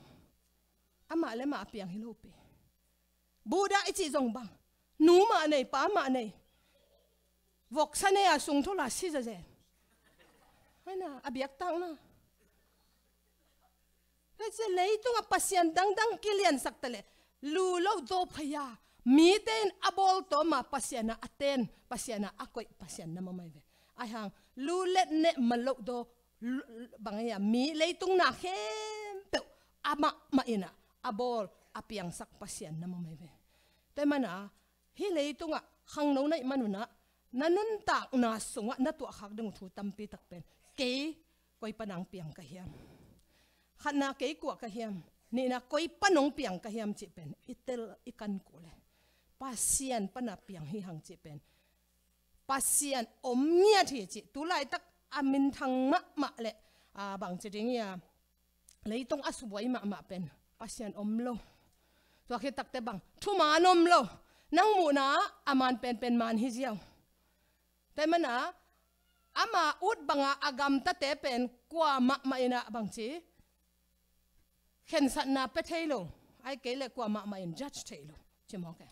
amah le amah a piang hi lo pi. Buddha i cih zong bang, nu mah nei, pa mah nei. Voksa nei a sung thula si zazen. Hai na, a biak tak na. Tua ci leitungah Pasian dangdang kiliansak ta leh, lu lo daw phaya, mite in a bawl tawma Pasian a a ten, Pasian a a koih Pasian nam om ai ve. Ai hang, lu let neh ma lo daw, lu, bang a hia, mi leitung na khempeuh amah mah in a a bawl a piangsak Pasian nam om ai ve. Tua mana, hih leitungah khangno na ih manunah, na nuntakna sungah na tuahkhak ding uh thu tampi tak pen, kei koi pan hong piang ka hiam? Khatna, kei kua ka hiam? Nihna, koi pan hong piang ka hiam cih pen i tel i kan kul e. Pasian pana piang hi hang cih pen Pasian om ngiat hi cih. Tulaitak a minthang mahmah le, a, bang ci ding hia, leitung a subuai mahmah pen Pasian om lo. Tua khit takte bang, thuman om lo. Nang muhna a man penpen man hi ziau. Tua mana, ama ut banga a gamtate pen kua mahmah in a bang ci, khensatna pe thei lo, ai kei le kua mahmah in judge thei lo ci mawk e.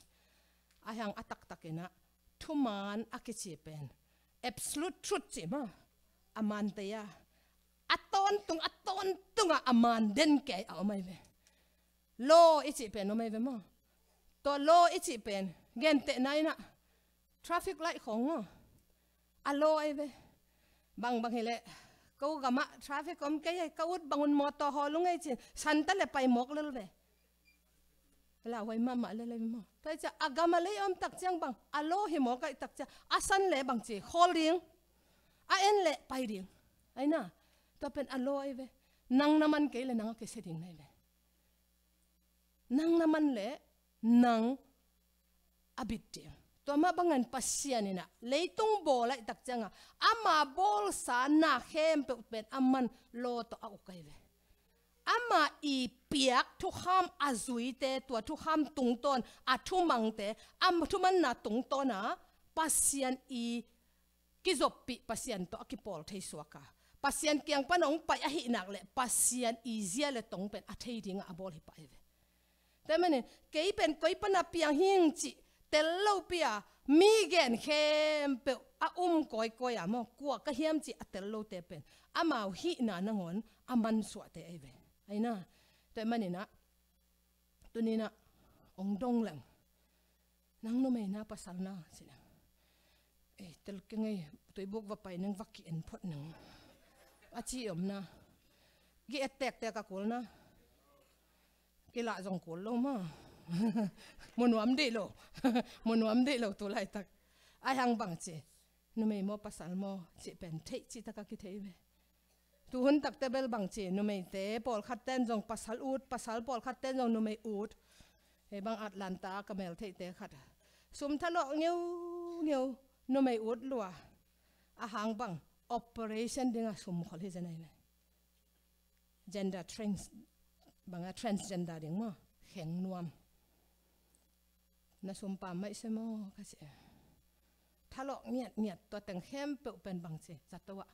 Ai hang a taktak in a, thuman a kici pen absolute truth ci maw, a man te a, a tawntung, a tawntungah a man den kei a om ai ve. Law i cih pen om ai ve maw. Tua law i cih pen, gentehna in a, traffic light khong maw, a law ai ve. Bangbang hi leh, ko gamah traffic om kei ai, ka ut bangun mawtaw hawl ung ei cin, santa le pai mawk lel ve. Lauhuai mahmah lel ai ve maw. Tua hi ciah a gam a lei om tak ciang bang, a law hi mawk ai tak ciang, a san le bang ci, khawl ding, a en le pai ding. Ai na, tua pen a law ai ve. Nang na man kei le nang a kisia ding na ai ve. Nang na man le nang a bit ding. Tua mah bangin Pasian in a, leitung bawl ai tak ciang a, ama bawlsa na khempeuh pen a man law tawh a uk ai ve. Ama i piak thukham a zuite, tua thukham tungtawn a thumangte, a thumanna tungtawn a Pasian i kizoppih, Pasian tawh a kipawl thei suak a, Pasian kiang pan hong pai ahih nak leh Pasian i zia le tong pen a thei dingah a bawl hi pah hi ve. Tua manin kei pen koi pana piang hing cih tel lopi a, mi gen khempeuh a um kawikawi a maw, kua ka hiam cih a tel lote pen amau hihna nangawn a mansuahte ai ve. Ai na, tua manin a, tuni in a, hong dong leng. Nang numei na, pasal na, ci na. Ei, tel keng ei, tuibuk va pai neng, va ki-en phot neng, a ci om na. Ki-et tektek a kul na. Kilah zong kul lo maw. Mu nuam deih lo. Mu nuam deih lo tu laitak. Ai hang bang ci, numei maw pasal maw cih pen theih cih tak a kithei ve. Tuhun takte bel bang ci, numeite pawlkhat ten zong pasal ut, pasal pawlkhat ten zong numei ut. Hei bang Atlanta ka mel theihte khat, sum thalawh ngeungeu, numei ut lua. A hang bang, operation dingah sum khol hi zen ai ve. Gender trans, bang a transgender ding maw, kheng nuam. Na sum pam maih se maw ka ci. Thalawh ngiatngiat, tua teng khempeuh pen bang ci, zato ah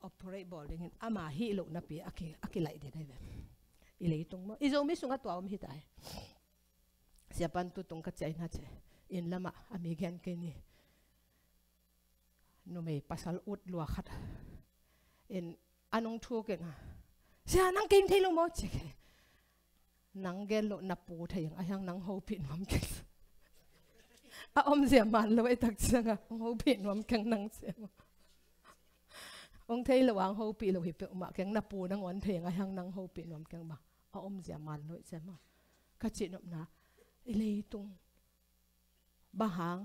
operate bawl dingin ama hih loh napi a ki, a kilaih ding ai ve. I leitung maw, i Zomi sungah tua om hi ta hi. Siapan tu tung ka ciah in a ci. Inn lamah a mi gen kei ni. Numei pasal ut lua khat in a nung thuk in, "Sia, nang kei thei lo maw?" ci kei. "Nang gen loh na pu thei ing, a hiang nang hopih nuam keng." A omzia man lo ei tak ciangah, "Hong hopih nuam keng nang," ci maw. "Hong thei lo ang hopih lo hi peuhmah keng, na pu nangawn thei ing, a hiang nang hopih nuam keng," bang a omzia man lo ei ci maw. Ka cihnopna, i leitung Bang hang,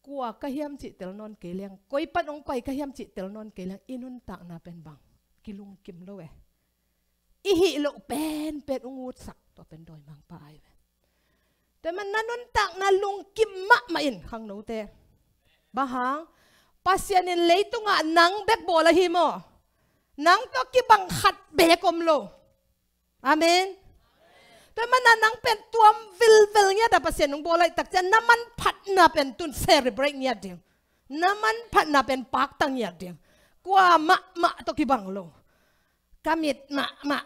kua ka hiam cih tel nawn kei leng, koi pan hong pai ka hiam cih tel nawn kei leng, i nuntakna pen bang kilungkim lo e. I hih loh penpen hong utsak, tua pen dawimangpa ai ve. Tua man na nuntakna lungkim mahmah in khangnote. Bang hang, Pasian in leitungah nang bek bawl ahi maw? Nang tawh kibang khat bek om lo. Amen. Tua mana nang pen tuam vilvel ngiat a Pasian hong bawl ahih tak ciang na manphatna pen tun celebrate ngiat ding. Na manphatna pen pakta ngiat ding. Kua mahmah tawh kibang lo. Ka mit mahmah,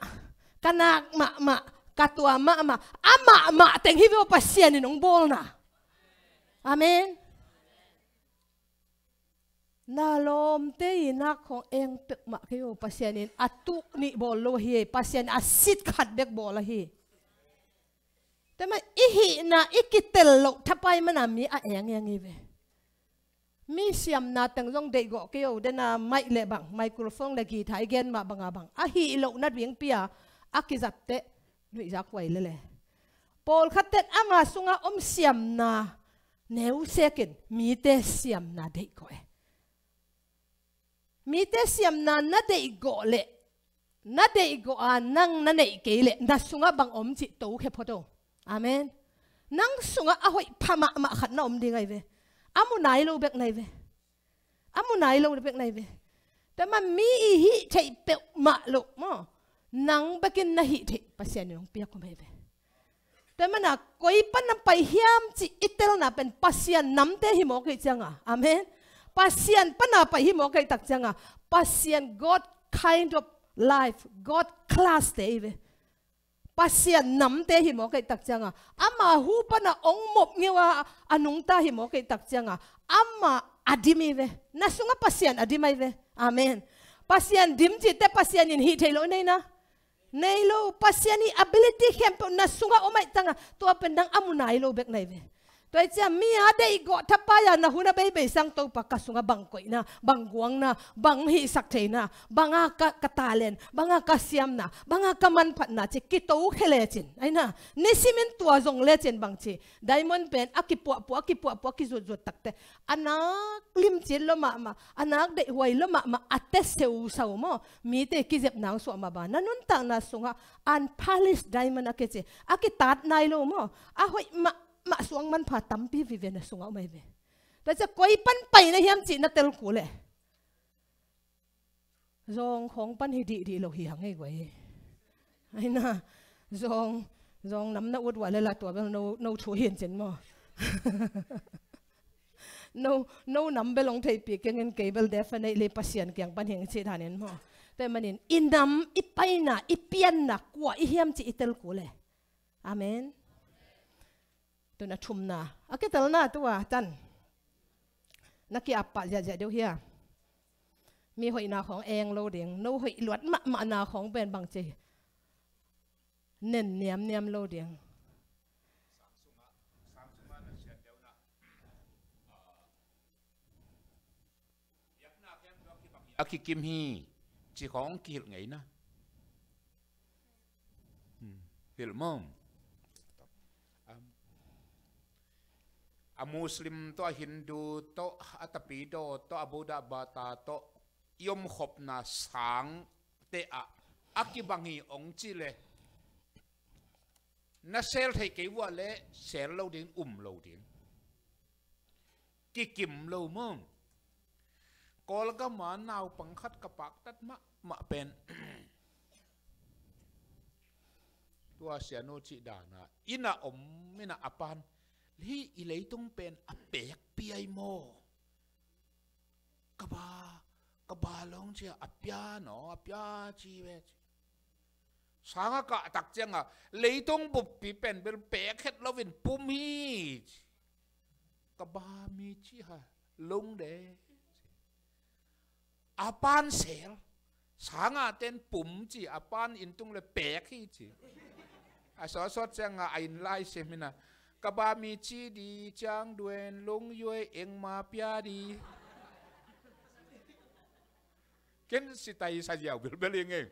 ka nak mahmah, ka tua mahmah, a mahmah teng hi ve aw Pasian in hong bawlna. Amen. Na lawmte i nak khong eng peuhmah kei uh, Pasian in a tuh nih bawl lo hi, Pasian in a sit khat bek bawl ahi. Tua man i hihna i kitel loh thapai mana mi a eng eng hi ve. Mi siamna teng zong deihgawh kei uh, dena mic le bang, microphone le guitar i gen mah banga bang a hih lohna dingpi a a kizatte nuihzak huai lele. Pawlkhat ten ama sunga om siamna neusekin mite siamna deihgawh e. Mite siamna na deihgawh leh, na deihgawh a nang na neih kei leh, na sungah bang om cih tokhia phot o. Amen. Nang sungah a hoih pha mahmah khat na om ding ahi ve. A mu nai lo bek nai ve. A mu nai lo bek nai ve. Tua man mi i hih theih peuhmah loh maw? Nang bekin na hih theih Pasian in hong piak om ahi ve. Tua mana koi pana pai hiam cih i telna pen Pasian namte hi mawk ahih cianga. Amen. Pasian pana pai hi mawk ahih tak cianga. Pasian God kind of life, God class te hi ve. Pasian namte hi mawk ahih tak cianga. Ama hu pana ong mop ngeu a, a nungta hi mawk ahih tak cianga. Ama a dim hi ve. Na sungah Pasian a dim ahi ve. Amen. Pasian dim cihte Pasian in hih thei lo nei na. Nei lo, Pasian i ability khempeuh na sungah om ahih cianga, tua pen dang a mu nai lo bek nai ve. Tua hi ciang mi a deihgawh thapai a na hun a beibei sang Topa ka sungah bang koihna, bang guangna, bang hihsak theina, banga ka, ka talent, banga ka siamna, banga ka manphatna ci kitokhia lecin. Aina, nisimin tua zong lecin bang ci. Diamond pen a kipuahpuah, a kipuahpuah, a kizutzut takte. A nak limcin lo mahmah, a nak deihhuai lo mahmah, a te seusau maw. Mite kizepna ang suah mah ba. Na nuntakna sungah unpolished diamond a kici. A kitat nai lo maw. A hoih mahmah suang manpha tampi vive na sungah om ahi ve. Tua ciang koi pan pai na hiam cih na tel kul e. Zawng khawng pan hi dihdih lo hi hang ei guai. Aina, zawng, zawng nam na ut uah le la tua bel no, no thu hin cin maw. No, no nam bel hong theihpih kengin kei bel definitely Pasian kiang pan hing cih danin maw. Tua manin, i nam, i paina, i pianna, kua i hiam cih i tel kul e. Amen. Tun a thumna, a kitelna tua tan. Na ki-ap pah ziahziah deuh hia. Mi hoihna khawng eng lo ding. No hoih luat mahmahna khawng pen bang ci. Nen niamniam lo ding. A kikim hi, ci khawng kihilh ngei na. Hmm. Hilh maw? Am. A Muslim tawh, a Hindu tawh, a Tapidaw tawh, a Buddha bata tawh, i omkhopna sangte ah a kibang hi hong ci le. Na sel thei kei uah le sel lo ding, um lo ding. Kikim lo maw. Kawlgama naupang khat ka paktat mahmah pen. Tua sianu cih dana. Inn a om, inn a a pan. Hih i leitung pen a pek piai maw. Ka ba, ka ba long cia a pia no, a pia ci ve ci. Sanga kah tak cianga, leitung buppi pen bel pek het loin pum hi ci. ka bami ci ha, lung de. A pan sel, sanga ten pum ci, a pan in tung le pek hi ci. A sawsawt cianga a inn lai sem hi na, ka bami ci di, ciang duen, lung yuai, eng ma pia di. Ken sitai sa ziau bilbel ing ei.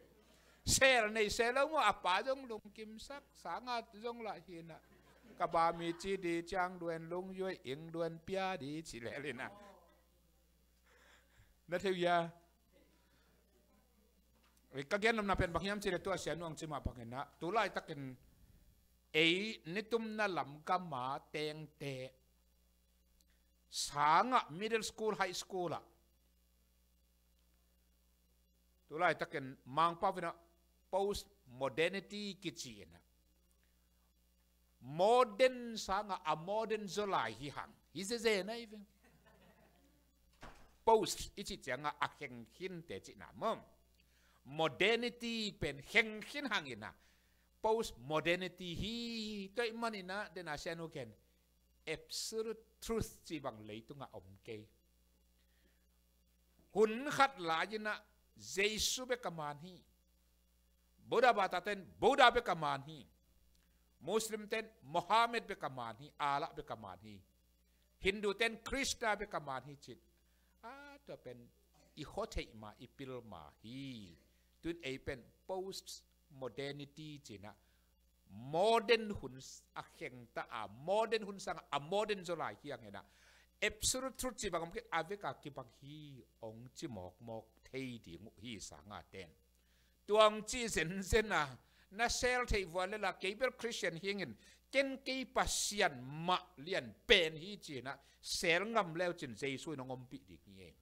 Sel nei sel lo maw, a pa zong lungkimsak, sanga zong lah hi na. Ka bami ci di, ciang duen, lung yuai, eng duen pia di ci lel hi na. Na thei uh hia? Ka gen nopna pen bang hiam cih leh tua sianu ang ci mah bangin ah, tu laitakin ei nitumna lam gama tengte sangah middle school, high school ah tu laitakin Mangpau in ah post modernity kici in ah, modern sangah a modern zaw lai hi hang. Hi zeze na i veng. Post i cih ciangah a khengkhinte cihna maw? Modernity pen khengkhin hang in ah, post modernity hi. Tua ahih manin ah, den a sianu ken, absolute truth cih bang leitungah om kei. Hun khat lai-in ah Jesu bek a man hi. Buddha bata ten Buddha bek a man hi. Muslim ten Mohammed bek a man hi, Allah bek a man hi. Hindu ten Krishna bek a man hi cin. A, tua pen i khuatheih ma, i pil ma hi. Tun ei pen post modernity cin ah, modern hun a khengta a, modern hun sangah a modern zaw lai hi hang in ah, absolute truth cih bang om kei, a vek a kibang hi ong ci mawkmawk thei ding uh hi sanga ten. Tua ong ci zenzen a, na sel theih vua le la, kei bel Christian hi ing in, ken kei Pasian mah lian pen hi ci in ah sel ngam leu cin Jesu in ong ompih ding hi ei.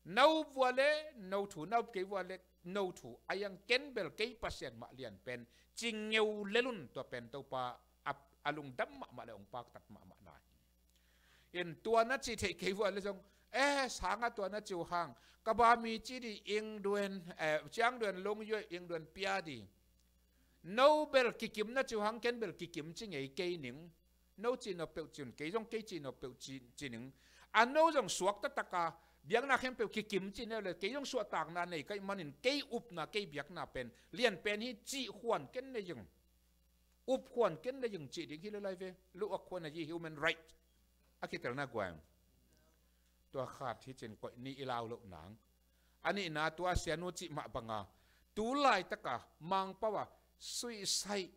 No vua le no thu, no kei vua le no thu, a iang ken bel kei Pasian mah lian pen ci ngeu lel un, tua pen Topa a, a lungdam mahmah le ong paktat mahmah na hi. In tua na ci theih kei vua le zong, eh, sanga tua na ci uh hang, ka bami ci di, eng duen, eh, ciang duen, lung yuai, eng duen pia di. No bel kikim na ci uh hang, ken bel kikim ci ngei kei ning. No cih nop peuh ci un, kei zong kei cih nop peuh ci, ci ning. A no zong suak taktak a, biakna khempeuh kikim ci neu le, kei zong suahtakna nei ka hih manin, kei upna, kei biakna pen lian pen hi cih khuan ken nei ing. Up khuan ken nei ing cih ding hi le lai ve. Luah khuan a yi human right a kitelna guai. Tua khat hi cin koih ni i lau loh nang. A nihna tua sianu cih mah banga tu laitaka Mangpau a suicide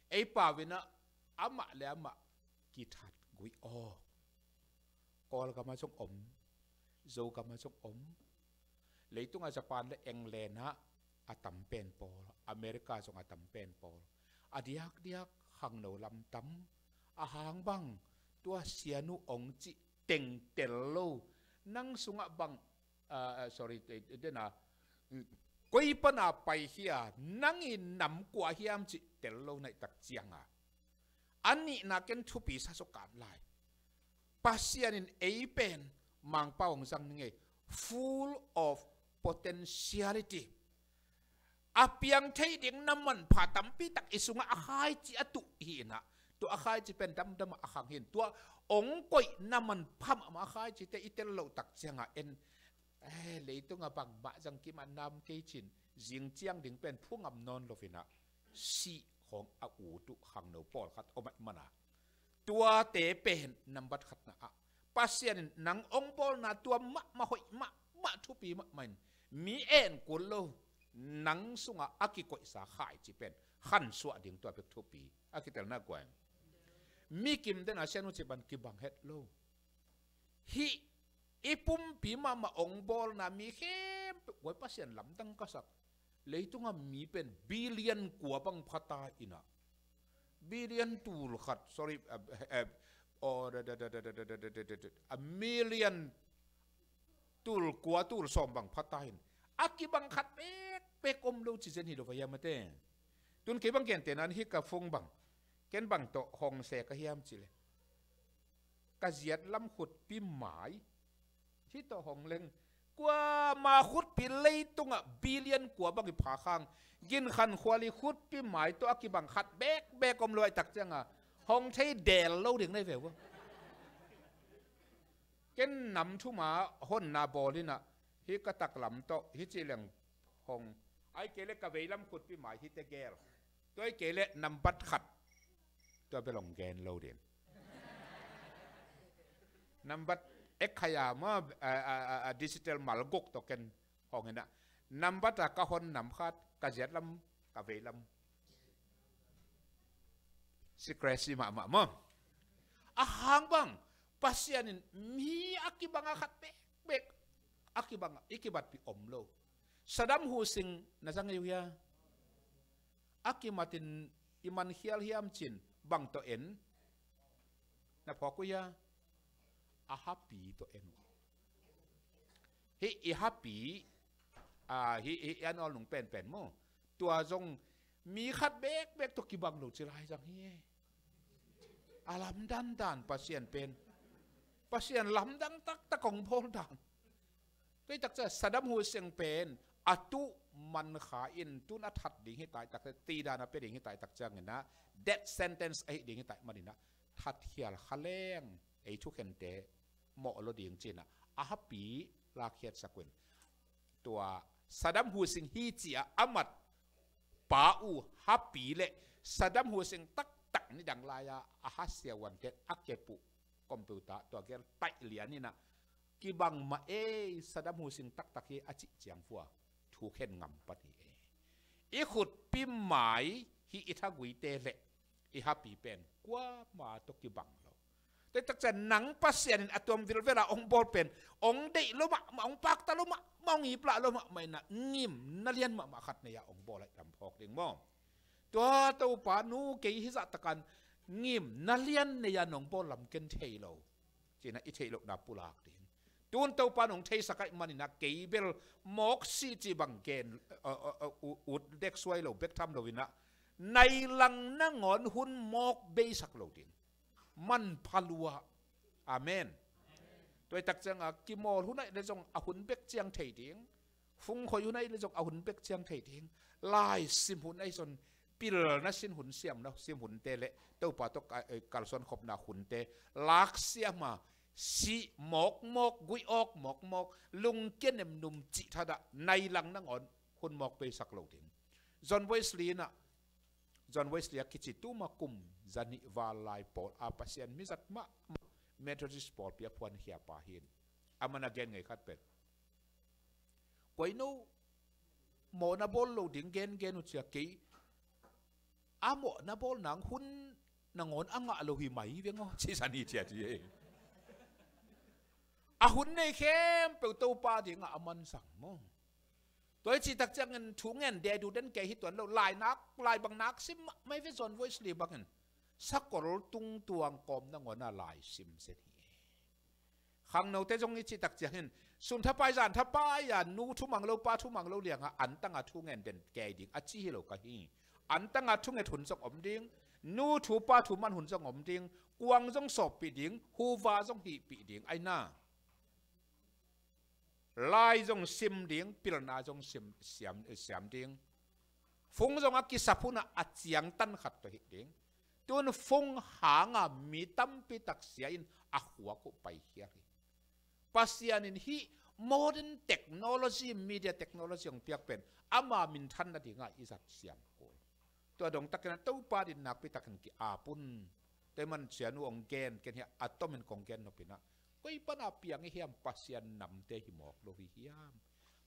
ei pau in ah amah le amah kithat guih aw. Kawlgam ah zong om, Zogam ah zong om. Leitungah Japan le England ah a tam pen pawl, America zong a tam pen pawl. A diakdiak khangno lam tam. A hang bang, tua sianu ong cih teng tel lo. Nang sungah bang, ah, ah, sorry, eh, eh, dena, mm, koi pana pai hia, nang i nam kua hiam cih tel lo naih tak cianga. A nihna ken thupi sa suk kan lai. Pasian in ei pen Mangpau ong zang ning ei, full of potentiality. A piang thei ding na manpha tampi tak i sungah a khaici a tuh hi in ah, tua a khaici pen damdam ah a khang hi in, tua ong koih na manpha mahmah a khaicite i tel loh tak ciangah en, eh, leitungah bangmah zang kim a nam kei cin, zing ciang ding pen phu ngam nawn lo in ah, sih khawng a ut uh khangno pawlkhat om ahih mana, tuate pen nambat khatna ah Pasian in nang ong bawlna tua mahmah, hoih mahmah, thupi mahmah in, mi en kul lo, nang sungah a kikoihsa khaici pen khansuah ding tua bek thupi a kitelna guai. Mi kim den a sianu ci ban kibang het lo. Hih i pumpi mahmah ong bawlna mi khempeuh guai, Pasian lamdang ka sak. Leitungah mi pen billion kua bang phata in ah, billion tul khat, sorry, eh, eh, oh, da, da, da, a million tul kua tul sawm bang phata in, a kibang khat bekbek om lo ci zen hi lo va hiam a te. Tun kei bang gentehna in hih ka phone bang, ken bang tawh hong se ka hiam cih leh, ka ziat lam khutpi mai, hih tawh hong leng, kuama khutpi leitungah billion kua bang i pha khang, Gin Khan Khual i khutpi mai tawh a kibang khat bekbek om lo ahih tak cianga, Hong thei del lo ding nei ve ua. Ken nam thuma honna bawl inah, hih ka taklam tawh hih ci leng hong, ai kei le ka veilam khutpi mai hih tegel. Tua ai kei le nambat khat. Tua bel hong gen lo ding. Nambat ek khaya maw, a, a, a, a digital malguk tawh ken hong inah. Nambat a ka hon nam khat, ka ziatlam, ka veilam. Secrecy mahmah maw. A hang bang, Pasian in mi a kibang a khat bekbek. A kibang a, i kibatpih om lo. Saddam Hussein na zang ei uh hia? A kimatin i man khial hiam cin, bang tawh en? Na phawk uh hia? A hapi tawh en uh. Hih i hapi, a, hih, hih i a nawl nung penpen maw. Tua zong mi khat bekbek tawh kibang lo ci lai zang hi. A lamdang dan Pasian pen. Pasian lamdang taktak hong bawl dan. Tua i takcia Saddam Hussein pen a tuh man kha in tun a that ding hi tai takcia, tidan a pia ding hi tai takcia nginah, death sentence ahi ding hi tai maninah, that khial kha leng ei thukhente mawh lo ding cinah a hapi lakhiatsak uh in. Tua Saddam Hussein hi cia a mat pa uh hapi le Saddam Hussein taktak nidang lai-a a hasiahuante a kep uh computer tua gel taih lian inah kibang mah ei, Saddam Hussein taktak hi a cih ciang vua thukhen ngam pan hi ei. I khutpi mai hi i thaguite le i hapi pen kuama tawh kibang lo. Tua i takcia nang Pasian in a tuam vilvela hong bawl pen hong deih lo mahmah, hong pakta lo mahmah, hong iplah lo mahmah inah ngimna lian mahmah khat nei-ah hong bawl ahi lam phawk ding maw. Tua Topa nu kei hizah takan ngimna lian nei-a nong bawl lam ken thei lo. Cinah i theih lohna pulak ding. Tun Topa nong theisak ahi maninah kei bel mawk sih ci bang gen, a, a, a, u-, ut dek suai lo bek tham lo inah nai lang nangawn hun mawk beisak lo ding. Manpha lua. Amen. Tua i takcianga kimawl hun ahi le zong a hun bek ciang thei ding. Fungkhoi hun ahi le zong a hun bek ciang thei ding. Lai sim hun ahi zong pilna sin hun, siamna sim hunte le Topa tawh ka, eh, kalsuan khopna hunte laksiama sih mawkmawk, guih awk mawkmawk, lungkia nemnum cih thadah nai lang nangawn hun mawk beisak lo ding. John Wesley inah, John Wesley a kici tuma kum zanih val lai pawl a Pasian mizat mahmah Methodist pawlpi a phuankhia pa hi in. Aman a gen ngei khat pen, koi no mawhna bawl lo ding gengen uh cia kei a mawhna bawl nang hun nangawn a ngah lo hi mai veng aw ci zani cia ci ei. A hun nei khempeuh Topa dingah a mansang maw. Tua i cih takciangin thu ngen dedu den kei hi tuan lo, lai nak, lai bang nak sim mah mai ve John Wesley bangin sakol tungtuang kawm nangawn a lai sim zen hi. Khangnote zong i cih takciangin sun thapai zan thapai a nu thumang lo pa thumang lo lianga antanga thu ngen den kei ding a ci hi lo ka hi. Antanga thunget hun zong om ding, nu thu pa thu man hun zong om ding, kuang zong sawppih ding, huva zong hihpih ding aina. Lai zong sim ding, pilna zong sim, siam, siam ding. Fung zong a kisap hunah a ciangtan khat tawh hih ding. Tun fung hanga mi tampi tak sia in a khuak uh paikhial hi. Pasian in hih modern technology, media technology hong piak pen ama minthan nadingah i zat siam kul. Tua dongtakin a Topa din nakpi takin ki-ap un. Tua i man cianu hong gen ken hiah a tomin kong gen nopinah, koi pana piang i hiam? Pasian namte hi mawk lo hi hiam?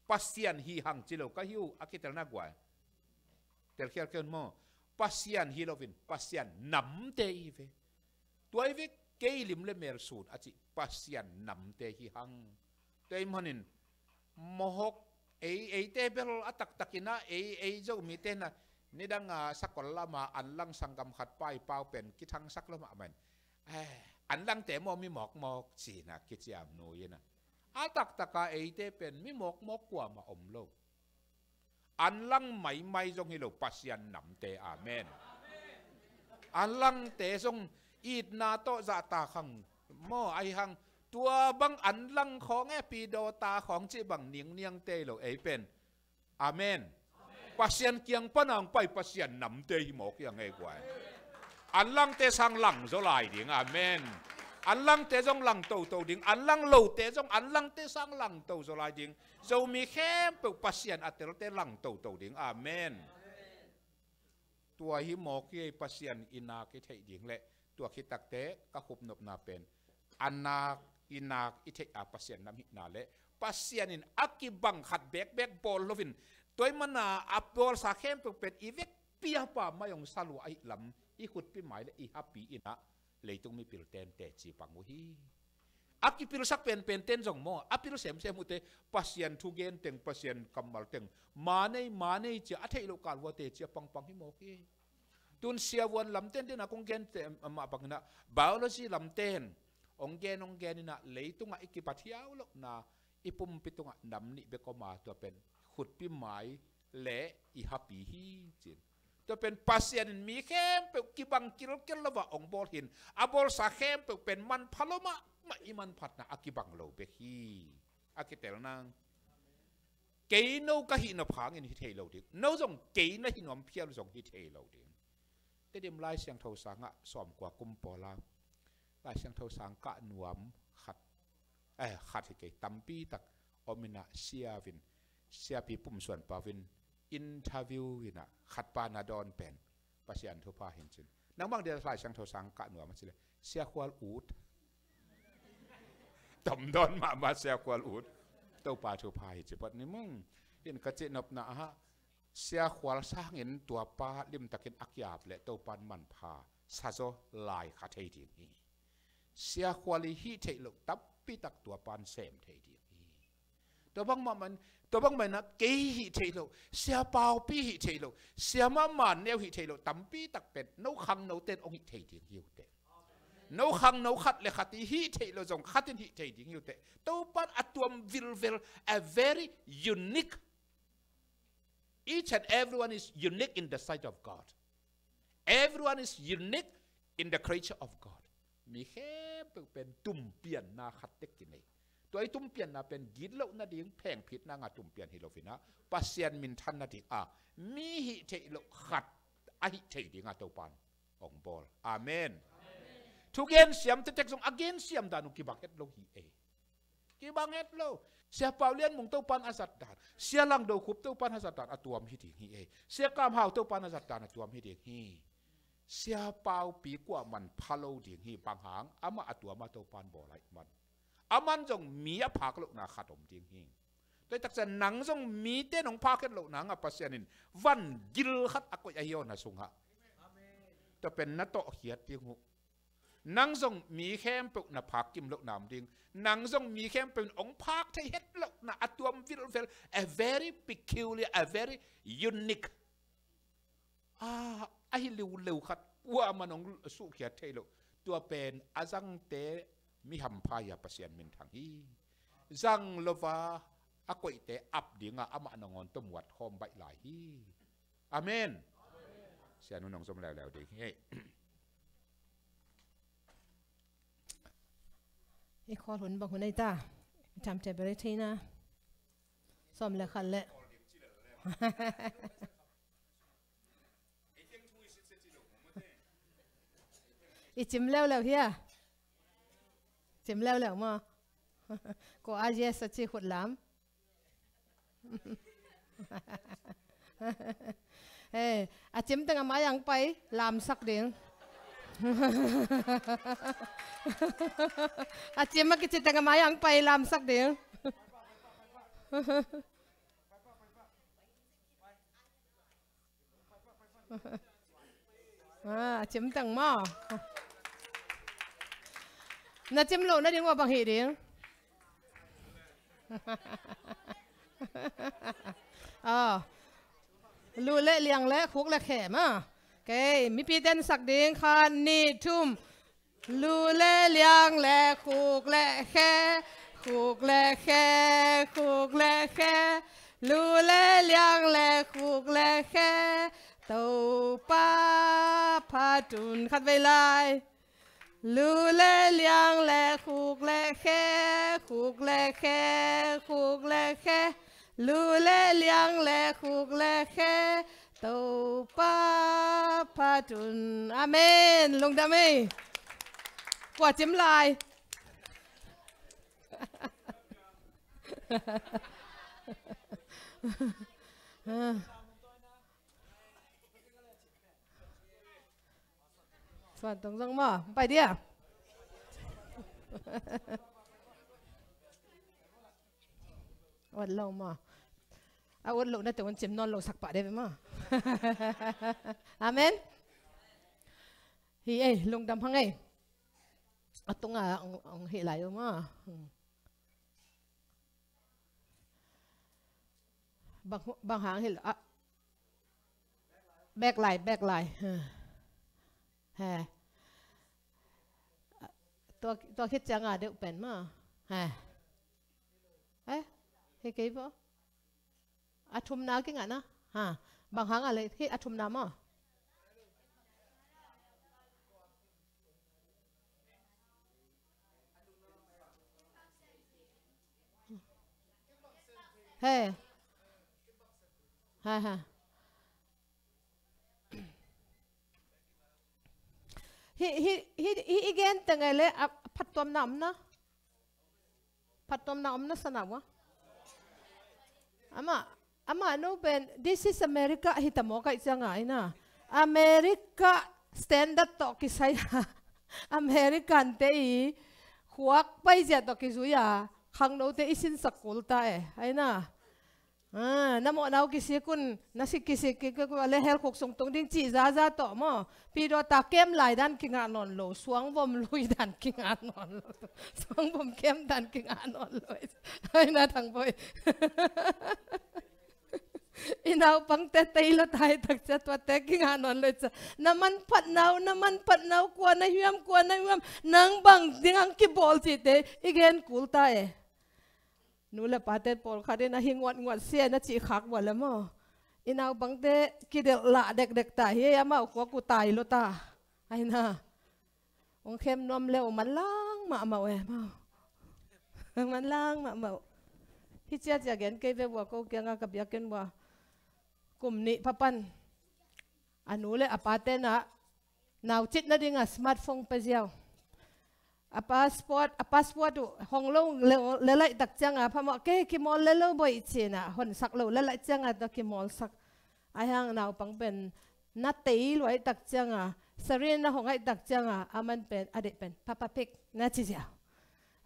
Pasian hi hang ci lo ka hi uh a kitelna guai. Telkhial kei un maw? Pasian hi loin Pasian namte hi ve. Tua hi ve, kei lim le mel sun a cih Pasian namte hi hang. Tua i manin mohok ei, eite bel a taktakinah ei, ei Zomite na nidanga sakol lama anlang sanggam khat pai pau pen kithangsak lo mahmah in. Eh, anlangte maw mi mawkmawk cina kiciam nuina. A taktaka eite pen mi mawkmawk kuamah om lo. Anlang maimai zong hi lo Pasian namte. Amen. Anlangte zong itna tawh zahta khang maw ahi hang, tua bang anlang khawng e pidawta khawng cih bang ningniangte hi lo ei pen. Amen. Pasian kiang pana hong pai Pasian namte hi mawk hiang ei guai. An langte sang lang zaw lai ding. Amen. An langte zong lang toto ding. An lang lote zong an langte sang lang to zaw lai ding. Zomi khempeuh Pasian a telte lang toto ding. Amen. Tua hi mawk hi. Pasian i nak i theih ding le tua khitakte ka khupnopna pen a nak i nak i theih a Pasian nam hihna le Pasian in a kibang khat bekbek bawl loin tua i mana a bawlsa khempeuh pen i vekpi a pa mai hong sa lua ahih lam i khutpi mai le i hapi in ah leitung mipil ten teci pang uh hi. A kipilsak penpen ten zong maw a pil semsem uhte Pasian thugen teng Pasian kammal teng manei manei cia a theih loh kal uh a teci a pangpang hi mawk hi. Tun siavuan lamten ten a kong gen te mah bangin ah biology lamten hong gen hong gen in ah leitungah i kipat hiau lohna i pumpi tungah nam nih bek om a tua pen khutpi mai le i hapi hi cin. Tua pen Pasian in mi khempeuh kibang kilkel lo a hong bawl hin a bawlsa khempeuh pen manpha lo mahmah i manphatna a kibang lo bek hi. A kitel nang kei no ka hih nop hangin hi thei lo ding. No zong kei na hi nuam phial zong hi thei lo ding. Tedim Lai Siangtho sangah sawmkua kum pawla Lai Siangtho sang kah nuam khat eh, khat hi kei tampi tak om in ah siavin siapi pumsuan pau in interview in ah khat pa na dawn pen Pasian thupha hin cin. Nang bang dia Lai Siangtho sang kah nuam a ci le Sia Khual ut. Tom dawn mahmah Sia Khual ut. Topa thupha hi ci pat ni mung. Hin ka cih nopna ah Sia Khual sangin tua pa limtakin a kiap le Topan manpha sa zaw lai kha thei ding hi. Sia Khual i hih theih loh tampi tak tua pan sem thei ding hi. Tua bangmah man tua bangmah in ah kei hih theih loh Sia Paupi hih theih loh Sia Mama Neu hih theih loh tampi tak pen no khangno ten hong hih thei ding hi uh teh. No khangno khat le khat i hih theih loh zong khat in hih thei ding hi uh teh. Topan a tuam vilvel a very unique. Each and everyone is unique in the sight of God. Everyone is unique in the creature of God. Mi khempeuh pen tumpianna khat tek kinei. Tua i tumpianna pen gitloh nading phengphit nanga tumpian hi lo in ah Pasian minthan nading a mi hih theih loh khat a hih thei ding a Topan hong bawl. Amen. Thugen siam tektek zong a gen siam dan uh kibang het lo hi ei. Kibang het lo. Sia Pau Lian Mung Topan a zat dan Sia Lang Do Khup Topan a zat dan a tuam hi ding hi ei. Sia Kam Hau Topan a zat dan a tuam hi ding hi. Sia Paupi kuaman pha lo ding hi bang hang amah a tuam a Topan bawl ahih man. Aman zong mi a phak lohna khat om ding hi. Tua i taksa nang zong mite nong phak het lohna hangah Pasian in van gil khat a koih ahi aw na sungah. Tua pen na tawh khiat ding uh. Nang zong mi khempeuh na phak kim lohna om ding. Nang zong mi khempeuh in hong phak thei het lohna a tuam vilvel a very peculiar a very unique. Ah, ahi liuleu khat kuaman hong suhkhiat thei loh. Tua pen a zangte mi hampha hi a Pasian minthang hi. Zang lova a koihte ap dinga amah nangawn tawh muat khawm baih lai hi. Amen. Sianu nong zom leuleu ding hi. I khawl hun bang hun ei ta. I timetable ei theina sawm le khat le i cim leuleu hia. Cim leuleu maw? Ko a yes a ci khut lam. Eh, a cim teng a mai ang pai lamsak ding. A cim a kici teng a mai ang pai lamsak ding. Ah, a cim teng maw? Na cim loh nading uh a bang hih ding? Ah. Lu le liang le khuk le khe maw? Kei mipi ten sak ding khat nih thum. Lu le liang le khuk le khe, khuk le khe, khuk le khe. Lu le liang le khuk le khe. Topa phat un khat vei lai. Lu le liang le khuk le khe, khuk le khe, khuk le khe. Lu le liang le khuk le khe. Topa phat Tun. Amen. Lungdam ei. Kua cim lai. Suan tong zong maw, pai dia. Uat lo maw. A uat lo na te un cim nawn lo sak pah de maw. Amen. Hi ei, lungdam hang ei. A tunga ong, ong hi lai uh maw. Hmm. Bang, bang hang hi lo, ah. Bek lai, bek lai. Ha. Ha. Tua, tua khit ciang a deuh pen maw. Ha. Eh? Hi kei bo. A thumna kingah na. Ha. Bang hang a le, hi a thumna maw. He. Ha, ha. Hi, hi, hi, hi i gen teng ei le, a, phattuamna om na. Phattuamna om na sa na ua. Amah, amah no pen, this is America, hi ta mawk aih ciang a, ei na. America standard tawh kisai a. American te i khuak pai zia tawh kizui a. Khangno te i sinsak kul ta e, ei na. Ah, na mawhna uh kisik un, na sik kisik, ki, ki, ki, le hell khuk sung tung ding cih zaza tawh maw. Pi dawta kem lai dan kingah nawn lo, suangvom lui dan kingah nawn lo. Suangvom kem dan kingah nawn lo. Ai na Thang Bawi. I naupangte tei lo tai tak cia tuate kingah nawn lo cia. Na manphatna uh, na manphatna uh, kua na hiam, kua na hiam, nang bang ding ang kibawl cihte i gen kul ta e. Nu le pate pawlkhat in a hi nguatnguat sia na cih khak ua le maw. I naupangte kidelh lah dekdek ta hi, amau kua ku tai lo ta. Ai na. Hong khem nuam le uh manlang mahmah uh e maw. Manlang mahmah uh. Hi ciacia gen kei ve ua ko kianga ka biakinn ua. Kum nih phapan. A nu le a pate na naucit nadinga smartphone pia ziau. A passport, a passport uh hong lo le, lelaih tak cianga phamawh kei kimawl le lo boih cina honsak lo lelaih cianga tua kimawlsak. Ahi hang naupang pen na tei luaih tak cianga, Sarin na hong aih tak cianga, aman pen, a deih pen, Papa Pig, na ci ziau.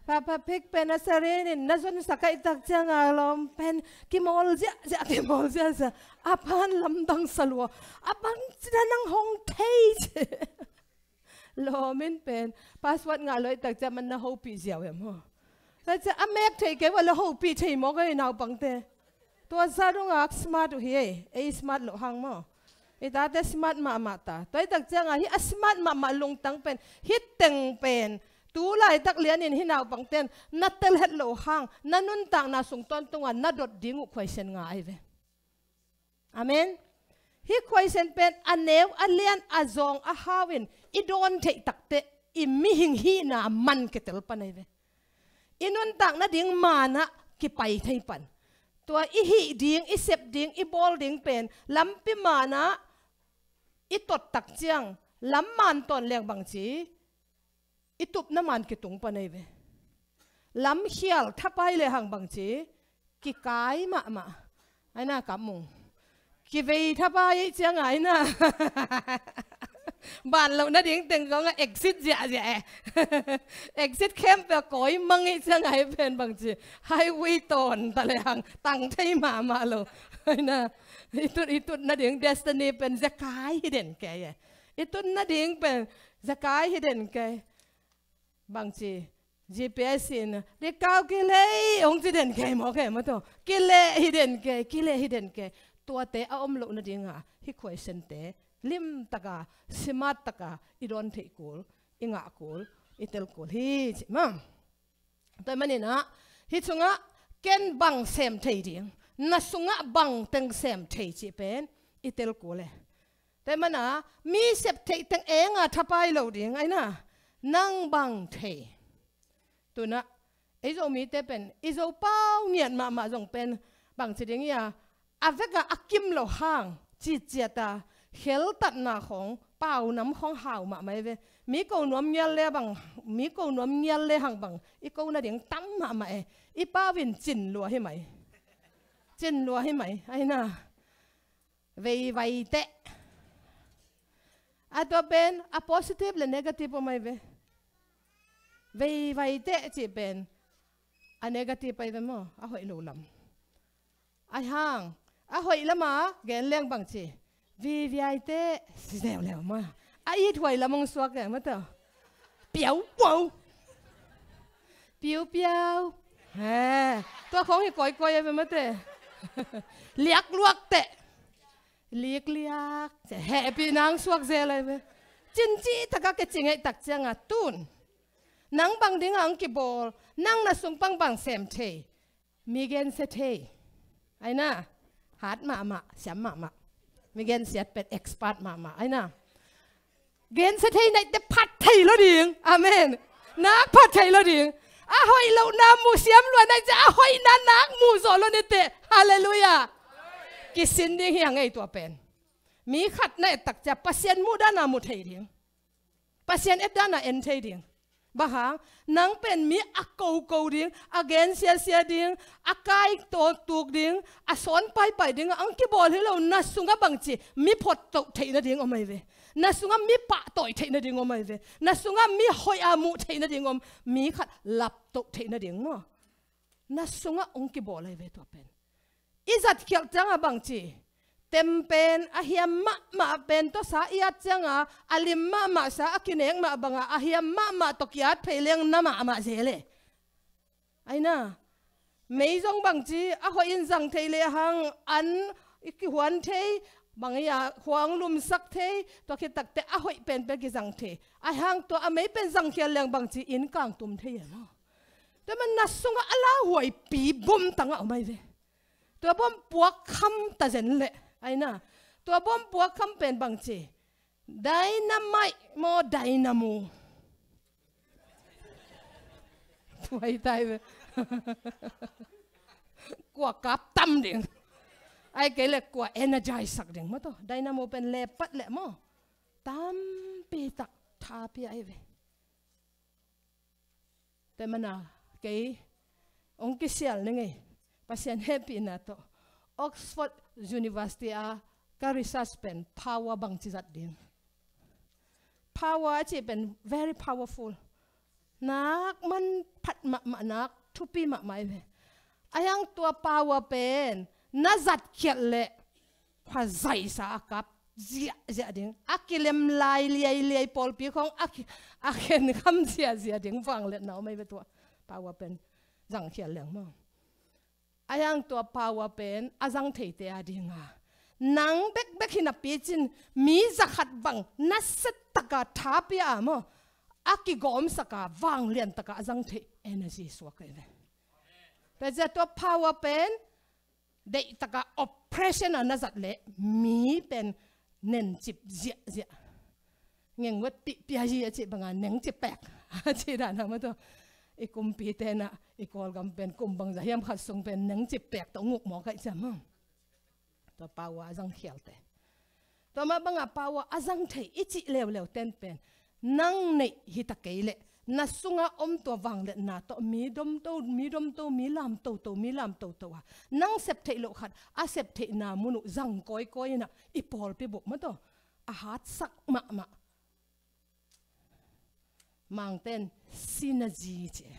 Papa Pig pen a Sarin in na zonsak aih tak cianga lawm pen kimawl ziahziah, kimawl ziahziah. A pan lamdang sa lua. A bang cina nang hong thei ci. Lawm in pen password ngah luaih tak ciang man na hopih ziau em haw. Tua ciang a mek thei kei ua le hopih thei mawk ei naupangte. Tua sa dongah smart uh hi ei, ei smart loh hang maw. I tate smart mahmah ta. Tua i tak cianga hi a smart mahmah lungtang pen, hi teng pen, tu laitak lianin hi naupangten na tel het loh hang, na nuntakna sung tawntunga na dot ding uh khuaisen nga ai ve. Amen. Hi khuaisen pen a neu, a lian, a zawng, a hau in i dawn theih takte i mihing hihna man kitel pan ai ve. I nuntak nading manah kipai thei pan. Tua i hih ding, i sep ding, i bawl ding pen lampi manah i tot tak ciang lam man tawn leng bangci i tupna man kitung pan ei ve. Lam khial thapai le hang bangci kikai mahmah. Aina kam mung. Kivei thapai ei ciang aina. Ban loh nading teng kong a exit ziahziah e. Exit khempeuh a kawi mang ei ciang ai pen bangci highway tawn ta le hang tang thei mahmah lo. Aina i tut, i tut nading destiny pen zekai hi den kei e. I tut nading pen zekai hi den kei. Bangci G P S in dikau kilei hong ci den kei maw kei maw tawh. Kileh hi den kei, kileh hi den kei. Tuate a om loh nadinga hi khuaisente limtaka, simat taka i dawn theih kul, i ngah kul, i tel kul hi ci maw. Tua maninah hi sungah ken bang sem thei ding, na sungah bang teng sem thei cih pen i tel kul e. Tua mana mi sep theih teng enga thapai lo ding aina nang bang thei. Tunah ei Zomite pen i Zopau ngiat mahmah zong pen bangci ding ia a veka a kim lo hang ciciata kheltatna khong Pau nam khong hau mahmah e ve. Mi ko nuam ngial le bang, mi ko nuam ngial le hang bang, i ko nading tam mahmah e. I pau in cin lua hi mai. Cin lua hi mai. Ai na. Veivai teh. A tua pen, a positive le negative om ai ve. Veivai teh cih pen, a negative ai ve maw, a hoih lo lam. Ai hang, a hoih lama gen leng bang ci. Viviai teh, si leuleu maw. A it huai lam hong suak e maw teh. Piau, wow. Piu piau. He, tua khong hi kawikawi a ve maw teh. Liak luak teh. Lik liak. Hehpihna hong suak zel a ve. Cin cih taka ke ci ngeih tak cianga tun. Nang bang dinga hong kibawl. Nang na sung pang bang sem thei. Mi gensia thei. Ai na. Hat mahmah, siam mahmah. Mi gensiat pen expert mahmah. Ai na. Gensia thei naite phat thei lo ding. Amen. Nak phat thei lo ding. A hoih lohna mu siam lua naite a hoihna nak mu zaw lo nite. Halleluiah. Kisin ding hi a ngei tua pen. Mi khat na et tak cia Pasian muhdana mu thei ding. Pasian etdana en thei ding. Bang hang, nang pen mi a koko ding, a gensiasia ding, a kai tawtuk ding, a sawn paipai ding, ang kibawl hi lo, na sungah bangci, mi phottoh theih nading om ai ve. Na sungah mi pahtawi theih nading om ai ve. Na sungah mi hoih a muh theih nading om, mi khat laptoh theih nading maw. Na sungah ong kibawl ai ve tua pen. I zatkhialh cianga bangci. Tem pen a hiam mahmah pen tawsa i at cianga a lim mahmah sa a kinek mah banga a hiam mahmah tawh kiat phei leng na mahmah zel e. Ai na. Mei zong bangci a hoih in zang thei le hang an i kihuan thei bang ia huang lumsak thei tua khit takte a hoih pen pen kizang thei. Ai hang tua a mei pen zangkhial leng bangci inn kang tum thei e maw. Tua man na sungah a lauhuaipi bom tangah om ai ve. Tua bom puak kham ta zen leh. Ai na. Tua bom puak kham pen bangci. Dynamite maw dynamo. Tuai tai ve. Kua kap tam ding. Ai kei le kua energize sak ding maw tawh. Dynamo pen le pat leh maw. Tampi tak tha pia ai ve. Tua mana kei ong kisial ni ngei. Pasian hehpihna tawh Oxford University a ka research pen power bangci zat ding. Power a cih pen very powerful. Nak manphat mahmah nak thupi mahmah ai ve. A hiang tua power pen na zatkhialh leh khuazaisa a kap ziahziah ding. A kilem lai liailiai pawlpi khong a, ki, a khenkham ziahziah ding vangliatna om ai ve tua. Power pen zangkhial leng maw. A hiang tua power pen a zang theite a dinga. Nang bekbek hi napi cin mi zakhat bang nasia taka tha pia a maw. A kigawmsaka vanglian taka a zang thei energy suak ai ve. Tua zia tua power pen deih taka oppression a na zat leh mi pen nencip ziahziah. Ngengwet pihpia hi a cih banga nengcip pek a cih dana maw tua. I kumpi tena i Kawlgam pen kum bangza hiam khat sung pen nengcip pek tawh nguk mawk aih ciam maw. Tua power a zangkhialte. Tua mah banga power a zang thei i cih leuleu ten pen nang neih hita kei leh na sunga om tua vangliatna tawh mi domto, mi domto, mi lamtoto, mi lamtoto a nang sep theih loh khat a sep theihna mun uh zang kawikawi ina i pawlpi bup maw tawh a hatsak mahmah. Mangten synergy ci.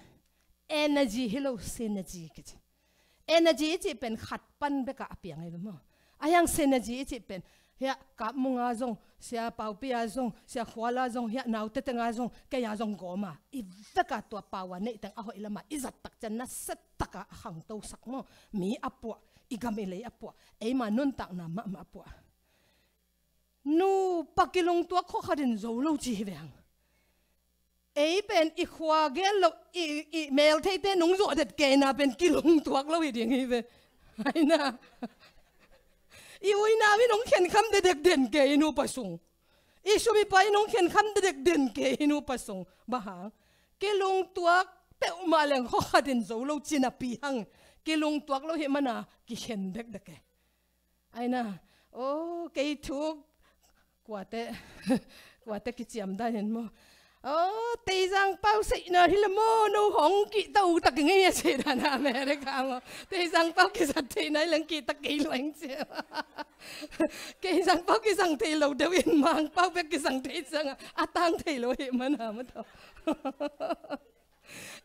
Energy hi lo synergy kici. Energy i cih pen khat pan beka a piang ai ve maw. A hiang synergy i cih pen hiah Kap Munga zong, Sia Paupi a zong, Sia Khuala zong, hiah Naute tenga zong, kei a zong gawma i veka tua power neih teng a hoih lama i zat tak cian nasia taka a khangtosak maw. Mi a puah, i gam i lei a puah, eima nuntakna mahmah a puah. Nupa kilungtuak khuakhatin zo lo ci hi ve hang. Ei pen i khua gen lo i, i meltheite nung zuah det keina pen kilungtuak lo hi ding hi ve. Ai na. I uina mi nung khenkham dedek den kei nupa sung. I sum i pai nung khenkham dedek den kei nupa sung. Bang hang. Kilungtuak peuhmah leng khuakhatin zo lo ci napi hang. Kilungtuak lo hi mana kikhen dekdek e. Ai na, o, kei thuk, Kuate, kuate kiciam dan in maw. Oh, Teizang pau seihna hi le maw, no hong kihta uh tak i ngei a, seihna na America maw. Teizang pau kizat theihna hi leng kihta kei lua ing ci. Teizang pau kizang thei lo deuh in, Mang pau bek kizang thei ciang a, a tang thei lo hi mana maw tawh.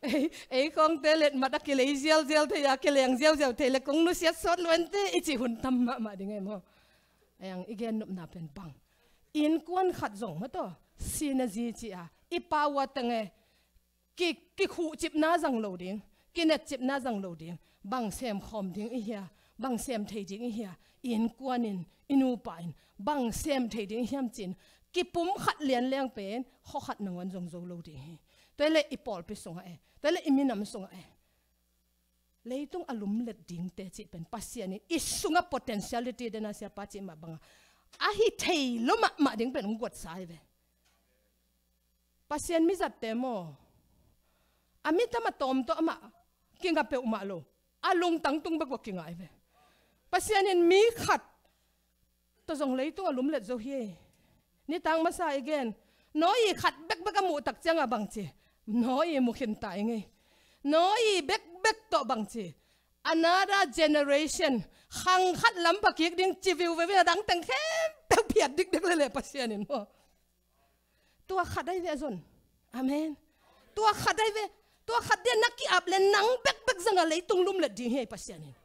Ei, ei khawngte letmat a kilei zialzial thei a, kileng ziauziau thei le kong nusiat sawt luante i cih hun tam mahmah ding ei maw. Ei ang i gen nopna pen bang, innkuan khat zong maw tawh, si na zi ci a, i pau a teng e, ki, kikhuhcipna zang lo ding, kinetcipna zang lo ding, bang semkhawm ding i hia, bang sem thei ding i hia, innkuan in, i nupa in, bang sem thei ding i hiam cin, kipum khat lian leng pen, khaw khat nangawn zong zo lo ding hi. Tua le i pawlpi sungah e, tua le i minam sungah e. Leitung a lumlet dingte cih pen Pasian in i sungah potentiality dena siapa cih mah banga a hi thei lo mahmah ding pen hong guatsa hi ve. Pasian mizatte maw, a mitam a tawm tawh amah kinga peuhmah lo, a lungtang tung bek uh a kinga hi ve. Pasian in mi khat tawh zong leitung a lumlet zo hi. Nitang masa i gen, Noah khat bekbek a muh tak ciangah bangci, Noah mu khin ta i ngei. Noah bekbek tawh bangci, another generation, khang khat lam pha kik ding ci viuveu in a dang teng khempeuh phiat dikdek lele Pasian in maw. Tua khat ai ve a zon. Amen. Tua khat ai ve. Tua khat dia na ki-ap le nang bekbek zanga leitung lumlet ding hi ei Pasian in.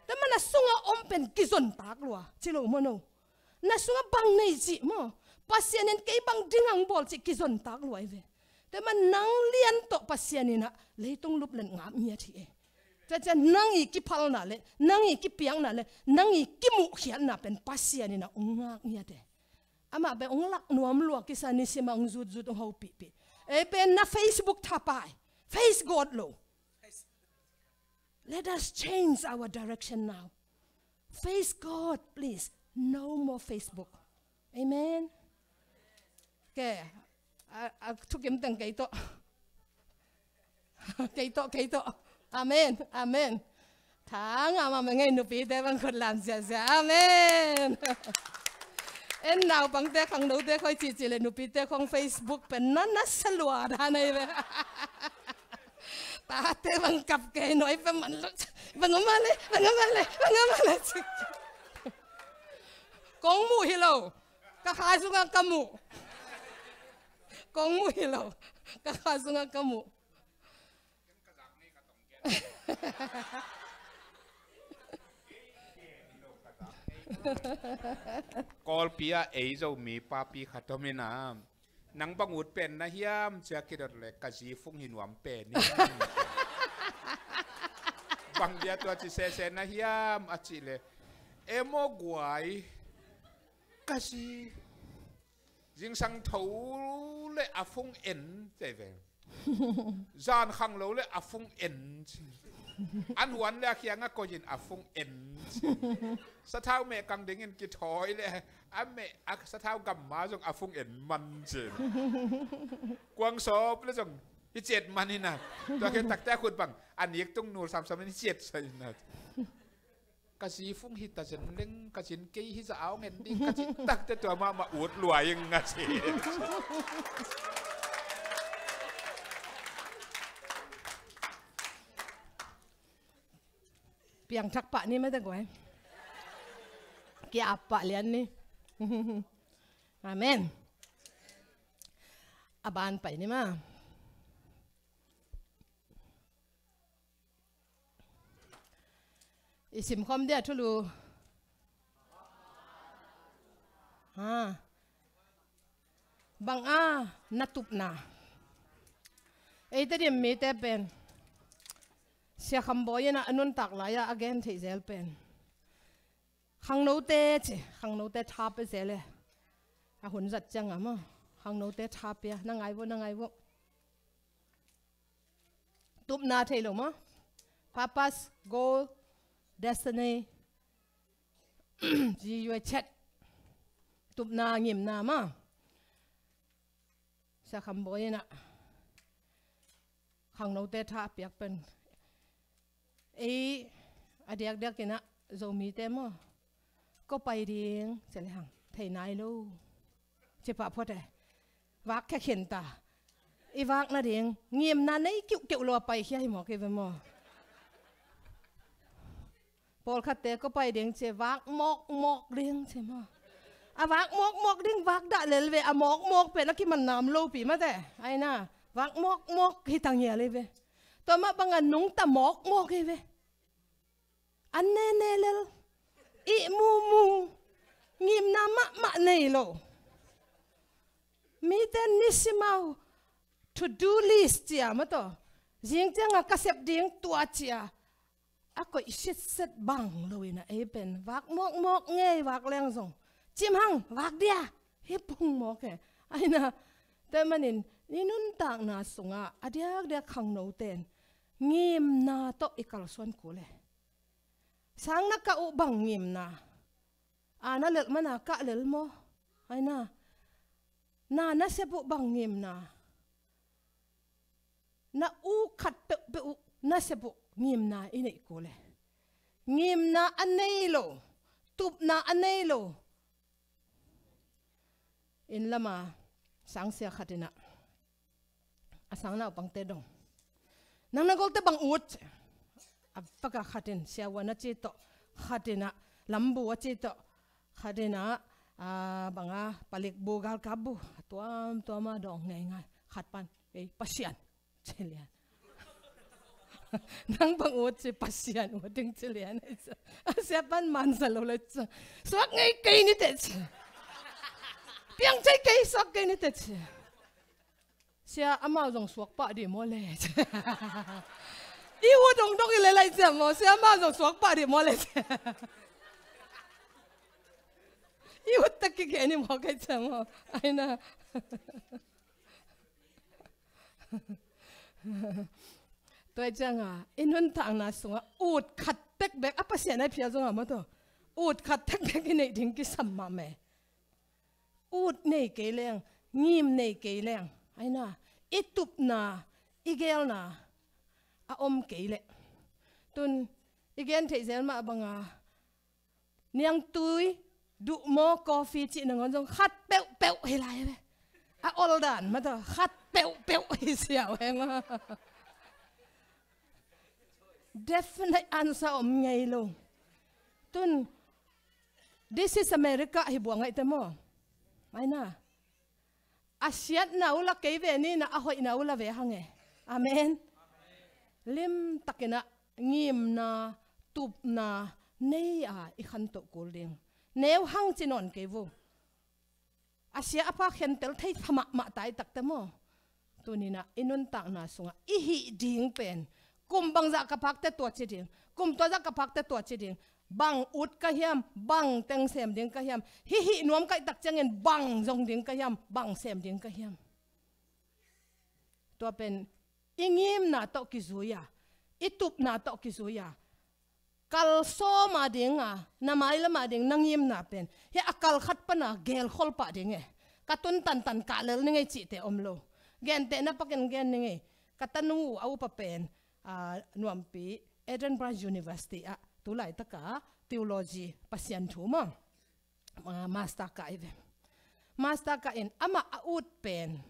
Tua mana sunga om pen kizontak lua ci lo maw no. Na sunga bang nei cih maw, Pasian in kei bang ding ang bawl cih kizontak lua ai ve. Tua mana nang lian tawh Pasian in ah leitung lumlet ngap ngiat hi ei. Tua ciang nang i kiphalna le, nang i kipiakna le, nang i kimuhkhiatna pen Pasian in ah hong ngak ngiat ei. Amah pen hong lak nuam lua kisa, nisim a hong zutzut hong hopihpih. Ei pen na Facebook thapai. Face God lo. Let us change our direction now. Face God, please. No more Facebook. Amen. Ke, a, a thukim teng kei tawh. Kei tawh, kei tawh. Amen, amen. Thang a mama ngei nupite bang khut lam ziazia. Amen. En naupangte khangnote khoi cihcih le nupite khong Facebook pen na na salua dan ai ve. Tate bang kap kei noi pe man lo. Bang ama le, bang ama le, bang ama le. Kong mu hi lo. Ka kha sunga ka mu. Kong mu hi lo. Ka kha sunga ka mu. Kawlpi ah ei Zomi papi khat om in a, nang bang ut pen na hiam cia kidot le ka zi Fung hi nuam pen in. Bang dia tua ci sese na hiam a cih le, e maw guai, ka zi zingsang tho le a fung en cei ve. Zan khang lo le a fung en ci. An huan le a khiang a koihin a fung en ci. Sathau meh kang dingin kithawi le a meh a sathau gamma zong a fung en man ci. Kuang sawp le zong hi ciet man hi na. Tua khe takte a khut bang a nik tung nul samsam in hi ciet sa hi na. Ka zi Fung hi ta zen leng, ka zin kei hi za au ngen ding, ka cih takte tua mahmah ut luai ing a ci. Piangthak pah ni mate guai. Ki-ap pah lian ni. Amen. A ban pai ni ma. I simkhawm dia thulu. Ha. Bang a na tupna. Ei Tedim mite pen Sia Kham Bawi in a nuntak lai-a a gen theih zel pen khangnote ci, khangnote tha pia zel e. A hun zat ciangah maw, khangnote tha pia, na ngai vo, na ngai vo. Tupna thei lo maw? Purpose, goal, destiny. G U A chat. Tupna, ngimna maw? Sia Kham Bawi in a khangnote tha a piak pen ei a diakdiak in a Zomite maw, ko pai ding ci le hang thei nai lo. Ci pah phot e. Vak khia khin ta. I vak nading ngimna nei kiuhkeuh lo a paikhia hi mawk hi ve maw? Pawlkhatte kua pai ding ci, vak mawkmawk ding ci maw? A vak mawkmawk ding vak dah lel ve, a mawkmawk pen a kiman nam lopi mate. Aina, vak mawkmawk hi ta ngial hi ve. Tua mah banga nungta mawkmawk hi ve. An nene lel, ih mumu, ngimna mahmah nei lo. Mite nisimau to do list cia mataw, zing cianga ka sep ding tua cia a koih sitset bang lo ina ei pen vak mawkmawk ngei vak leng zong cim hang vak dia hi pung mawk e. Aina, tua manin i nuntakna sungah a diakdiak khangnoten ngimna tawh i kalsuan kul e. Sang na kah uh bang ngimna? A na lelh mana kah lel maw? Aina, na na sep uh bang ngimna? Na u khat peuhpeuh uh na sep uh ngimna i neih kul e. Ngimna a nei lo, tupna a nei lo. Inn lama sangsia khat inah a sang naupangte dong, nang na golte bang ut? A vaka khatin siavuan a ci tawh, khatinah lambu a ci tawh, khatinah, a, banga palikbu galkapbu a tuamtuama dong ngeingai. Khat pan, ei, Pasian, ci lian. Nang bang ut ci? Pasian ut ding ci lian. A sia pan mansa lo le ci. Suak ngei kei ni teh ci. Piang cei kei, suak kei ni teh ci. Sia, amau zong suak pah dih maw le ci. I ut dongdong i le lai ci maw, sia, amau zong suak pah dih maw le ci. I ut tak kikeh ni maw kei ci maw. Aina. Tua cianga i nuntakna sungah ut khat tek bek a Pasian a phial zongah mataw, ut khat tek bek i neih ding kisam mahmah e. Ut nei kei leng, ngim nei kei leng, aina, i tupna, i gelna a om kei leh. Tun i gen theih zel mah banga niangtui, duhmaw, coffee cih nangawn zong khat peuhpeuh hi lai ve. A oldan mataw khat peuhpeuh hi siau he maw. Definite answer om ngei lo. Tun, this is America hi buang ngaihte maw? Aina. A siatna uh la kei ve ni, na a hoihna uh la ve hang e. Amen. Limtakinah ngimna, tupna nei a i khantoh kul ding. Neu hang ci nawn kei vo. A sia a pha khentel thei pha mahmah tai takte maw? Tuninah i nuntakna sungah i hih ding pen, kum bangzah ka phakte tua ci ding, kum tuazah ka phakte tua ci ding, bang ut ka hiam, bang teng sem ding ka hiam, hih hih nuam kaihtak ciangin bang zong ding ka hiam, bang sem ding ka hiam. Tua pen i ngimna tawh kizui a, i tupna tawh kizui a, kal sawma dinga, na mailama ding na ngimna pen hi a kal khat pana gelkhol pah ding e. Ka tun tantan kah lel ni ngei cihte om lo. Gentehna pakin gen ni ngei. Ka tanu a upa pen, a, nuampi Edinburgh University ah tulaitaka theology, Pasian thu maw, a, master kah i ve. Master kah in amah a ut pen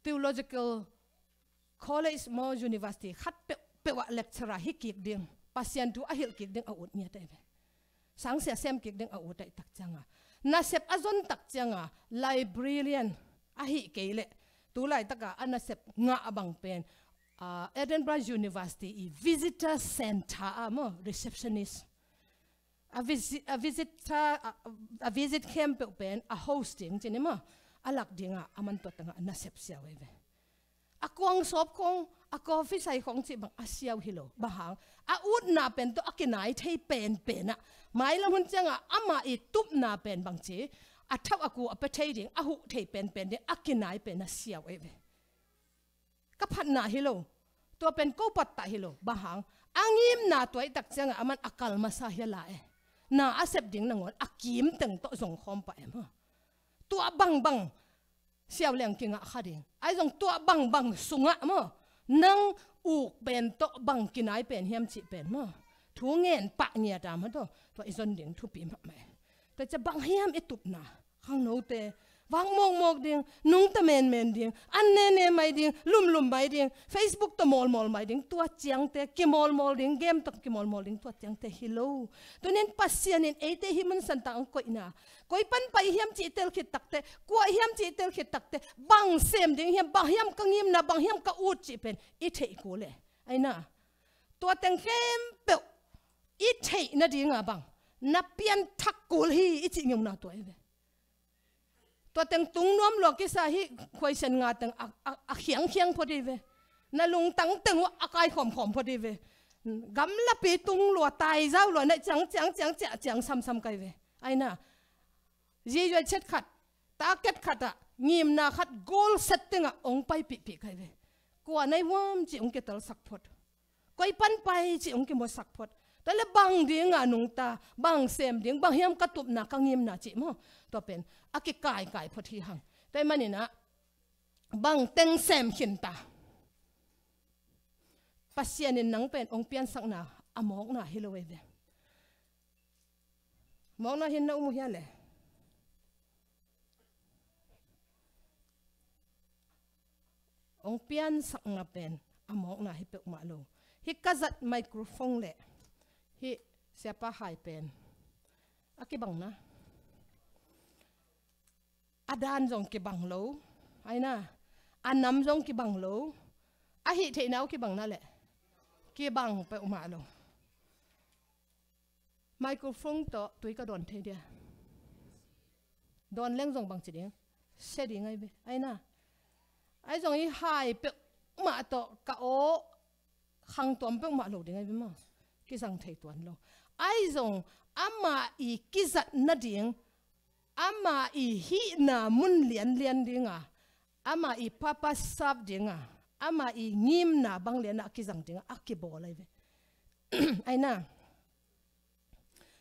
theological college maw, university khat peuhpeuh ah lecturer hi kik ding, Pasian thu a hilh kik ding a ut ngiat ahi ve. Sangsia sem kik ding a ut ahi tak cianga, nasep a zon tak cianga librarian ahi kei leh, tulaitaka a nasep ngah a bang pen, a, Edinburgh University i visitor center ah maw, receptionist. A visit, a visit, a, a visit khempeuh pen a host ding cin i maw, a lak dingah a man tua tangah a nasep siau ahi ve. A kuang sawp khong, a coffee sai khong cih bang a siau hi lo. Bang hang, a utna pen tawh a kinai thei penpenah, mailam hun ciangah amah i tupna pen bang ci, a thauh a ku a pia thei ding, a huh thei penpen ding a kinai pen a siau ahi ve. Ka phatna hi lo. Tua pen ko pattah hi lo. Bang hang, a ngimna tua i tak ciangah a man a kal masa hi a la e. Na a sep ding nangawn a kim teng tawh zong khawm pah e maw. Tua bangbang siau leng kingah kha ding. Ahi zong tua bangbang sungah maw, nang uk pen tawh bang kinai pen hiam cih pen maw, thu ngen pah ngiat a maw, tua, tua i zon ding thupi mahmah e. Tua cia bang hiam i tupna? Khangnote vak mawkmawk ding, nungta menmen ding, an nene mai ding, lumlum mai ding, Facebook tawh mawlmawl mai ding, tua ciangte kimawlmawl ding, game tawh kimawlmawl ding, tua ciangte hi lo. Tunin Pasian in eite hih mun santa ang koihna, koi pan pai hiam cih tel khit takte, kua hiam cih tel khit takte, bang sem ding hiam, bang hiam ka ngimna, bang hiam ka ut cih pen i theih kul e. Aina, tua teng khempeuh i theih nadinga bang na pianthak kul hi i cih ngiuna tua i ve. Tua teng tung nuam lua kisa hi, khuaisian nga teng a, a, a khiangkhiang phot i ve. Na lungtang teng uh a kai khawmkhawm phot i ve. Gamlapi tung lua, taizau lua na ciang, ciang, ciang, ciang, ciang samsam kai ve. Aina, zizuai chet khat, target khat ah, ngimna khat, goal setting ah ong paipihpih kai ve. Kua nai huam ci ong kitalsak phot. Koi pan pai ci ong kimusak phot. Tua le bang dinga nungta, bang sem ding, bang hiam ka tupna, ka ngimna ci maw. Tua pen a kikaikai phot hi hang. Tua i maninah bang teng sem khinta, Pasian in nang pen ong piansakna a mawkna hi lo ei ve. Mawkna hin na um uh hia le? Ong piansakna pen a mawkna hi peuhmah lo. Hi ka zat microphone le hi siapa hai pen a kibangna. A dan zong kibang lo. Aina, a nam zong kibang lo. A hih theihna uh kibangna le kibang peuhmah lo. Microphone tawh tui ka dawn thei dia? Dawn leng zong bang ci ding? Sia ding ai ve. Aina, ai zong i hai peuhmah tawh ka aw khangtuam peuhmah lo ding ai ve maw. Kizang thei tuan lo. Ai zong ama i kizat nading, ama i hihna mun lianlian dinga, ama i papa sap dinga, ama i ngimna bang liana a kizang dinga a kibawl ai ve. Aina,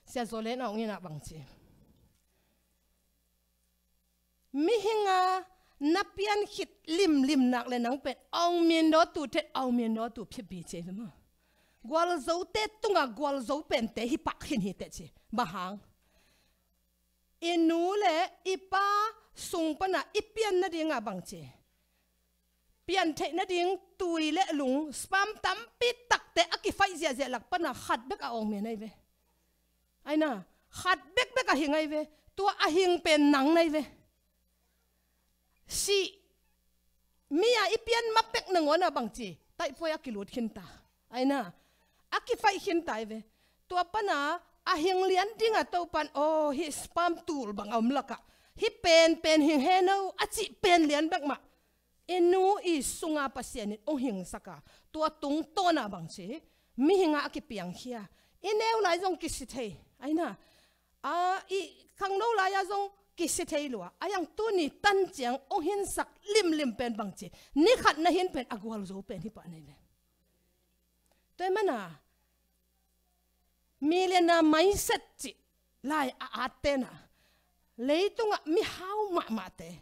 Sia Zawlen a ong ina bang ci, mihinga na pian khit limlim nak le nang pen ong min daw tu thet, ong min daw tu phipi ci ei ve maw. Gualzote tunga gualzo pente hi pak khin hi teh ci. Bang hang? I nu le i pa sung pana i pian nadinga bang ci, pian theih nading tui le lung, sperm tampi takte a kifaih ziahziah lak pana khat bek a awng men ai ve. Aina, khat bekbek a hing ai ve. Tua a hing pen nang nai ve. Si mi a i pian ma pek nangawna bang ci, taihpuai a kilut khinta. Aina, a kifaih khinta ai ve. Tua pana a hing lian dinga Topan, aw, hih sperm tul bang a om lakah hih penpen hing heno a cih pen lian bek mah i nu i sunga Pasian in ong hingsaka, tua tungtawna bang ci, mihinga a kipiangkhia. I neu lai zong kisi thei. Aina, a, i khangno lai-a zong kisi thei lua. Ai ang tuni tan ciang ong hinsak limlim pen bang ci, ni khat na hin pen a gualzo pen hi pah nei ve. Tua i mana, millionaire mindset cih lai a at tena, leitungah mihau mahmahte,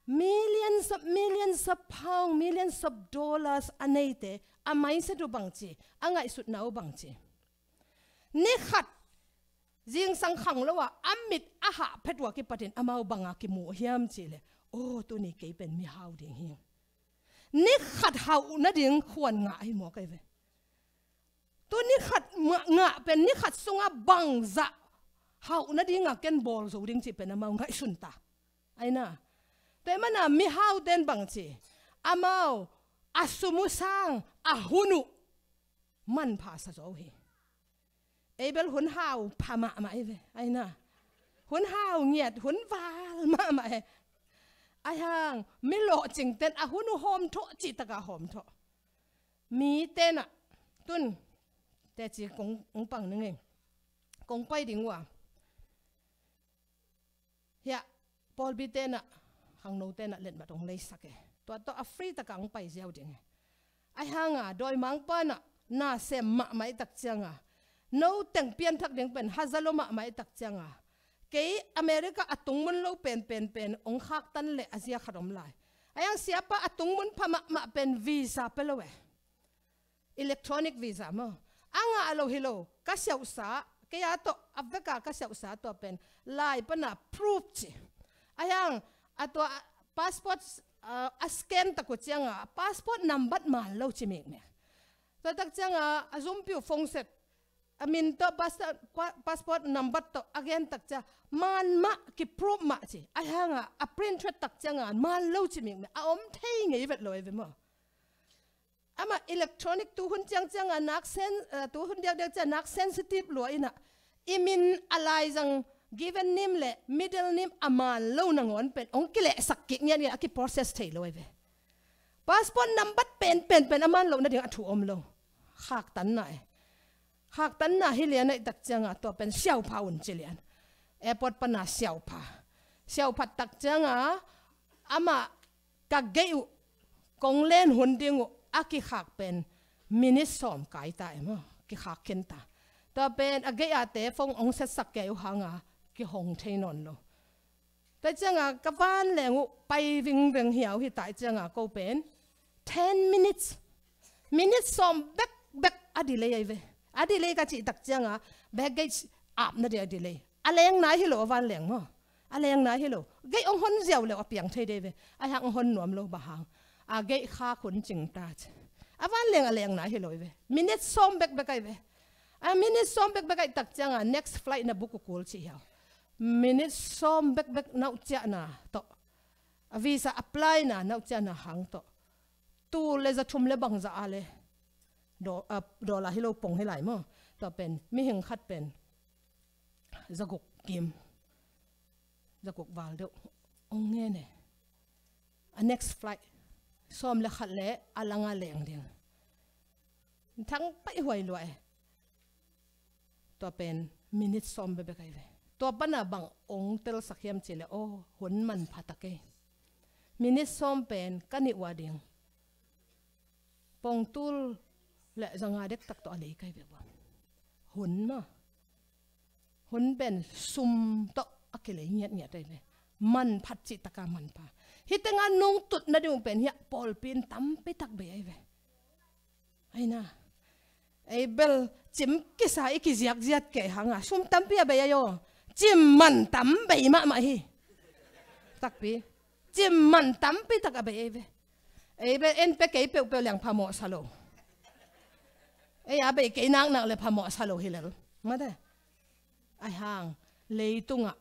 millions of, millions of pound, millions of dollars a neite, a mindset uh bang ci, a ngaihsutna uh bang ci. Ni khat zingsang khanglo a, a mit a hah phet uh a kipatin amau banga kimu hiam cih leh, aw, tuni kei pen mihau ding hi. Ni khat hauh nading khuan ngah ahi mawk ai ve. Tu ni khat ngah, ngah pen ni khat sunga bangzah hauh nadinga ken bawl zo ding cih pen amau ngaihsun ta. Aina. Tua i mana mihau ten bang ci, amau a sum uh sang a hun uh manpha sa zaw uh hi. Ei bel hun hau pha mahmah hi ve, aina. Hun hau ngiat, hun val mahmah hi. Ai hang, mi lawhcing ten a hun uh hawm thawh cih taka hawm thawh. Mi tenah, tun, teci kong, kong pang ning ei. Kong pai ding uh a. Hiah, pawlpi tenah, khangno tenah letmat hong leisak e. Tua tawh a free taka hong pai ziau ding e. Ai hanga, dawimangpa nah, na sem mahmah i tak cianga, no teng pianthak ding pen haza lo mahmah i tak cianga, kei America a tungmun lo pen, pen, pen, hong khaktan leh a zia khat om lai. Ai hang siapa a tungmun pha mahmah pen visa pe lo e. Electronic visa maw. A ngah lo hi lo, ka siauhsa, kei a tawh, a veka ka siauhsa tua pen, lai pana proof ci. Ahi hang a tua passport, ah, a scan tak uh cianga passport nambat man lo ci mikmek. Tua tak cianga a zumpi uh phone set, a min tawh, pas-, pa-, passport nambat tawh a gen tak cia man mah, kiproof mah ci. Ahi hanga a print thot tak cianga man lo ci mikmek, a om thei ngei vet lo ei ve maw. Amah electronic tuhun ciangcianga nak sen-, eh, tuhun diakdiak cia nak sensitive lua inah, i min a laizang given name le middle name a man lo nangawn pen hong kilehsak kik ngiatngiat, a kiprocess thei lo ei ve. Passport nambat pen, pen, pen a man loh nading a thu om lo. Khaktanna e. Khaktanna hi lian ahih tak cianga tua pen siaupha un ci lian. Airport pana siaupha. Siauphat tak cianga amah ka gei uh, kong len hun ding uh a kikhak pen minute sawm kai ta e maw, kikhak khin ta. Tua pen a gei ate phone hong setsak kei uh hanga kihong thei nawn lo. Tua cianga ka vanleng uh pai vingveng hiau hi ta cianga ko pen ten minutes, minute sawm bekbek a delay ei ve. A delay ka cih tak cianga baggage apna ding a delay. A leng nai hi lo a vanleng maw. A leng nai hi lo. Gei hong hon ziau leuh a piang thei dei ve. Ahi hang hong hon nuam lo, bang hang a gei khak hun cing ta ci. A vanleng a leng nai hi lo ei ve. Minute sawm bekbek ei ve. A minute sawm bekbek ahih tak cianga next flight na book uh kul ci hiau. Minute sawm bekbek na uh ciahna tawh, a visa apply na na uh ciahna hang tawh, tul le za thum le bangzah a le do-, ah, dollar hi lo pong hi lai maw. Tua pen mihing khat pen za guk kim, za guk val deuh hong ngen e. A next flight sawm le khat le a langa leng ding. Thang paih huai lua e. Tua pen minute sawm bekbek ei ve. Tua pana bang hong telsak hiam ci le, aw, hun manpha ta kei. Minute sawm pen ka nih uh a ding pongtul le zanga dektak tawh a lei kai ve ua. Hun maw. Hun pen sum tawh a kilei ngiatngiat ei ve. Manphat cih taka manpha. Hih tenga nungtut nading uh pen hiah pawlpi in tampi tak bei ei ve. Aina. Ei bel cim kisa i kiziakziak kei hanga sum tampi a bei ei aw. Cim man tam bei mahmah hi. Takpi. Cim man tampi tak a bei ei ve. Ei bel en pe kei peuhpeuh liang phamawh sa lo. Ei a bei kei naknak le phamawh sa lo hi lel. Mate. Ahi hang leitungah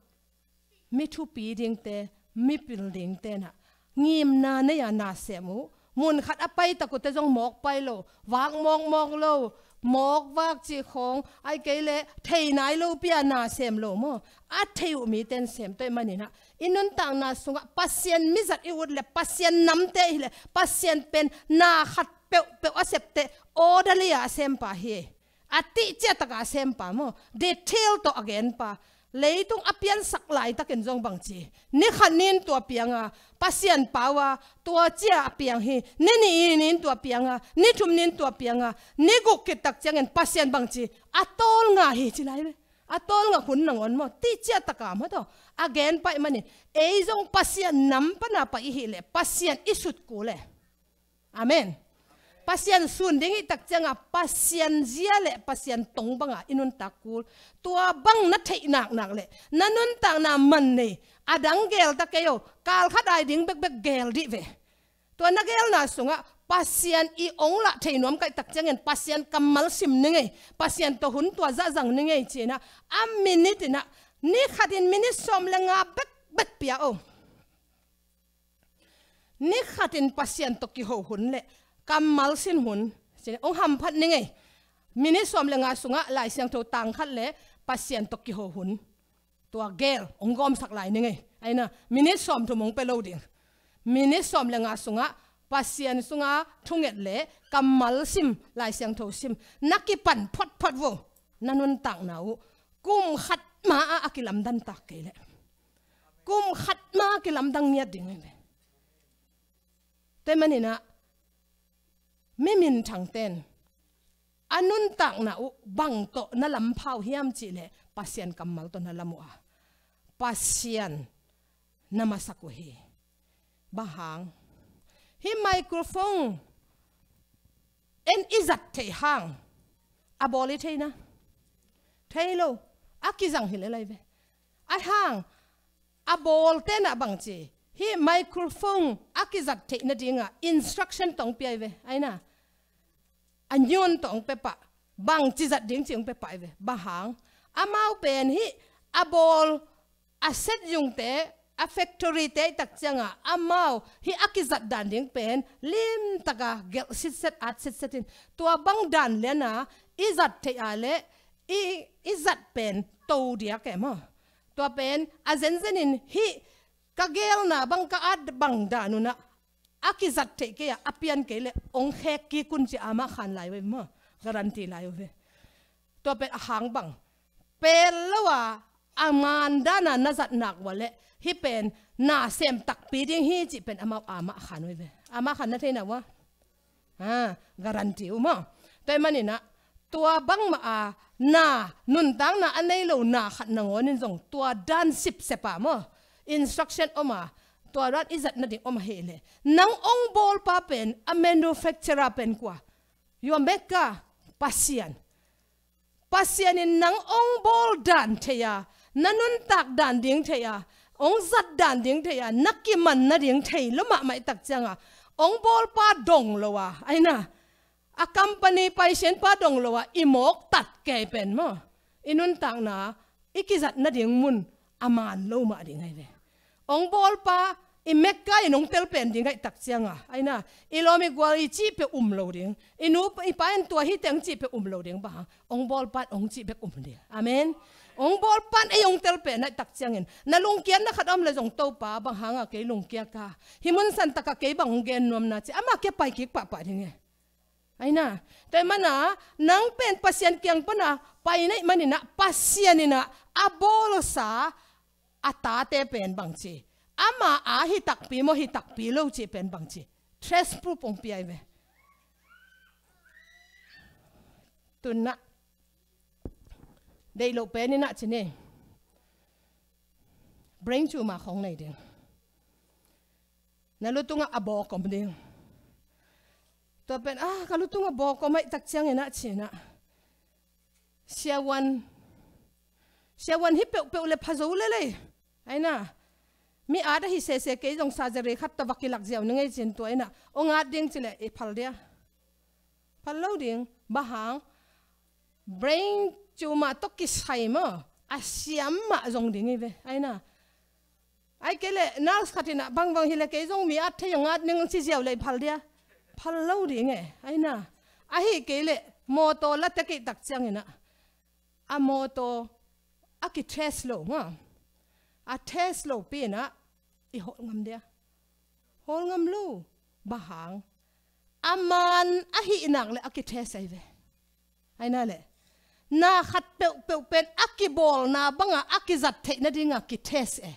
mi thupi dingte, mi pil dingte nah ngimna nei-a na sem uh. Mun khat a pai tak uh te zong mawk pai lo, vak mawkmawk lo, mawk vak cih khawng, ahih kei leh thei nai lopi-a na sem lo maw. A thei uh mite in sem tua ahih maninah i nuntakna sungah Pasian mizat i ut leh, Pasian namte i hih leh, Pasian pen na khat peuhpeuh a septe orderly-a a sempa hi. A tihciah taka a sempa maw, detail tawh a genpa. Leitung a piansak laitakin zong bangci, ni khat ni in tua pianga Pasian pau a tua cia a piang hi. Ni nih ni in tua pianga, ni thum ni in tua pianga, ni guk khit tak ciangin Pasian bangci, a tawlnga hi ci lai ve. A tawlnga hun nangawn maw, tihciah taka maw tawh a genpa ahih manin ei zong Pasian nam pana pai i hih leh Pasian i sut kul e. Amen. Pasian sun ding i hih tak cianga Pasian zia le Pasian tong banga i nuntak kul. Tua bang na theih naknak le na nuntakna man nei, a dang geel ta kei o, kal khat ai ding bekbek geel dih ve. Tua na geelna sungah Pasian i ong lah thei nuam ka hih tak ciangin Pasian kammal sim ni ngei, Pasian tawh hun tua zahzang ni ngei cinah, a minute inah, ni khatin minute sawm le nga bekbek pia o. Ni khatin Pasian tawh kiho hun le kammal sin hun, hong hamphat ni ngei. Minute sawm le nga sungah Lai Siangtho tang khat le Pasian tawh kiho hun, tua geel hong gawmsak lai ni ngei. Aina, minute sawm thum hong pia lo ding. Minute sawm le nga sungah Pasian sunga thunget le kammal sim, Lai Siangtho sim na kipan photphot vo. Na nuntakna uh kum khat ma-ah a kilamdantak kei leh, kum khat ma kilamdang ngiat ding hi ve. Tua ahih maninah mi minthangte in a nuntakna uh bang tawh na lamphau hiam cih leh Pasian kammal tawh na lam uh a, Pasian na masak uh hi. Bang hang? Hih microphone en i zat theih hang a bawl i thei na? Thei lo. A kizang hi lel lai ve. Ahi hang a bawlte na bangci, hih microphone a kizat theih nadinga instruction tawh hong pia hi ve, aina. A nyun tawh hong pia pah, bangci zat ding ci hong pia pah hi ve. Bang hang, amau pen hih a bawl, a set zungte, a factory te i tak cianga amau hih a kizat dan ding pen limtaka gelh sitset, at sitset in, tua bang dan liana i zat theih a leh i, i zat pen to diak e maw. Tua pen a zenzenin hih ka gelna bang, ka at bang dan unah a kizat theih kei a, a pian kei leh hong khek kik un ci amah khan lai uh e maw, guarantee lai uh e. Tua pen a hang bang, pel lo a, a man dana na zat nak uh a leh hih pen na sem takpi ding hi cih pen amau amah khan uh e. Amah khan na theihna uh a, ha, guarantee uh maw. Tua ahih maninah tua bangmah a na, nuntakna a nei lo na khat nangawnin zong tua dan sipsep a maw, instruction om a, tua dan i zat nading om ahih leh, nang hong bawlpa pen, a manufacturer pen kua? Your maker, Pasian. Pasian in nang hong bawl dan thei a, na nuntak dan ding thei a, hong zat dan ding thei a, na kiman nading thei lo mahmah i tak cianga hong bawlpa dong lo a, aina, a company paisianpa dong lo a i mawk tat kei pen maw, i nuntakna i kizat nading mun a man lo mah ding ahi ve. Hong bawlpa i maker in hong tel pen ding ahi tak cianga, aina, i lawm i gual i cih peuh um lo ding, i nu i pa in tua hi teng cih peuh um lo ding. Bang hang, hong bawlpa in hong cih bek um ding. Amen. Hong bawlpa in ei hong tel pen ahi tak ciangin na lungkiatna khat om leh zong, Topa, bang hanga kei lungkia ka, hih mun santaka kei bang hong gen nuam na ci, amah kia pai kik pahpah ding e. Aina, tua ahih mana nang pen Pasian kiang pana pai na hih maninah Pasian inah a bawlsa a tate pen bangci, ama a hi takpi maw, hi takpi lo cih pen bangci, trace proof hong pia hi ve. Tunah deih loh pen inah ci ni, brain tumor khong nei ding. Na lutungah a bawk om ding. Tua pen, ah, ka lutungah bawk om ahi tak ciangin ah cinah, siavuan, siavuan hi peuhpeuh le pha zo lel ei. Aina, mi at ahi sese, kei zong surgery khat tawh va kilak ziau ning ei cin, tua inah hong at ding cileh i phal dia? Phal lo ding. Bang hang, brain tumor tawh kisai maw, a siam mah zong ding hi ve. Aina, ahih kei leh nurse khat inah bangbang hileh kei zong mi at thei, hong at ning ci ziau leh i phal dia? Phal lo ding e. Aina, ahih kei leh mawtaw la tek i tak cianginah, a mawtaw a kitest lo maw, a test lopi inah i hawl ngam dia? Hawl ngam lo. Bang hang, a man ahih nak leh a kitest ahi ve. Aina leh, na khat peuhpeuh pen a kibawlna banga a kizat theih nadinga kitest e.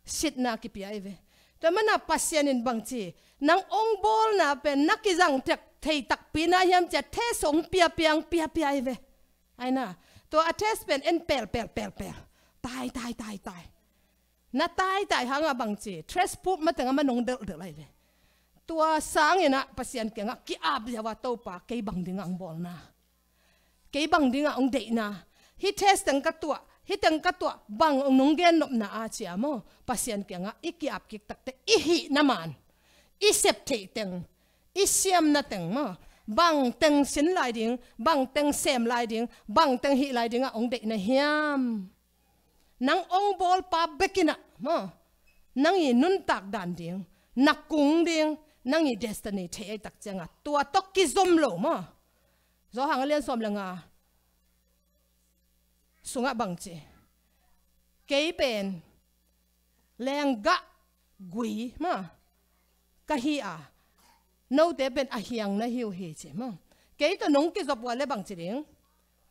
Sitna kipia ahi ve. Tua mana Pasian in bangci, nang hong bawlna pen na kizang tek thei takpi na hiam cia test hong pia piang, pia pia ahi ve. Aina, tua a test pen en pel pel pel pel, tai tai tai tai. Na taitai hangah bangci, trace proof mateng a man hong delhdelh ahi ve. Tua sanginah Pasian kiangah ki-ap ziau a, Topa, kei bang dingah hong bawlna, kei bang dingah hong deihna, hih test teng ka tuah, hih teng ka tuah, bang hong nong gennopna a cia maw, Pasian kiangah i ki-ap kik takteh i hihna man, i sep theih teng, i siamna teng maw, bang teng sin lai ding, bang teng sem lai ding, bang teng hih lai dingah hong deihna hiam? Nang hong bawlpa bekinah maw, nang i nuntak dan ding, na kung ding, nang i destiny thei ahi tak cianga tua tawh kizom lo maw. Zawhang a lian sawm le nga sungah bangci, kei pen lenggah gui maw ka hi a, note pen a hiang na hi uh hi ci maw. Kei tawh nong kizop uh a leh bangci ding?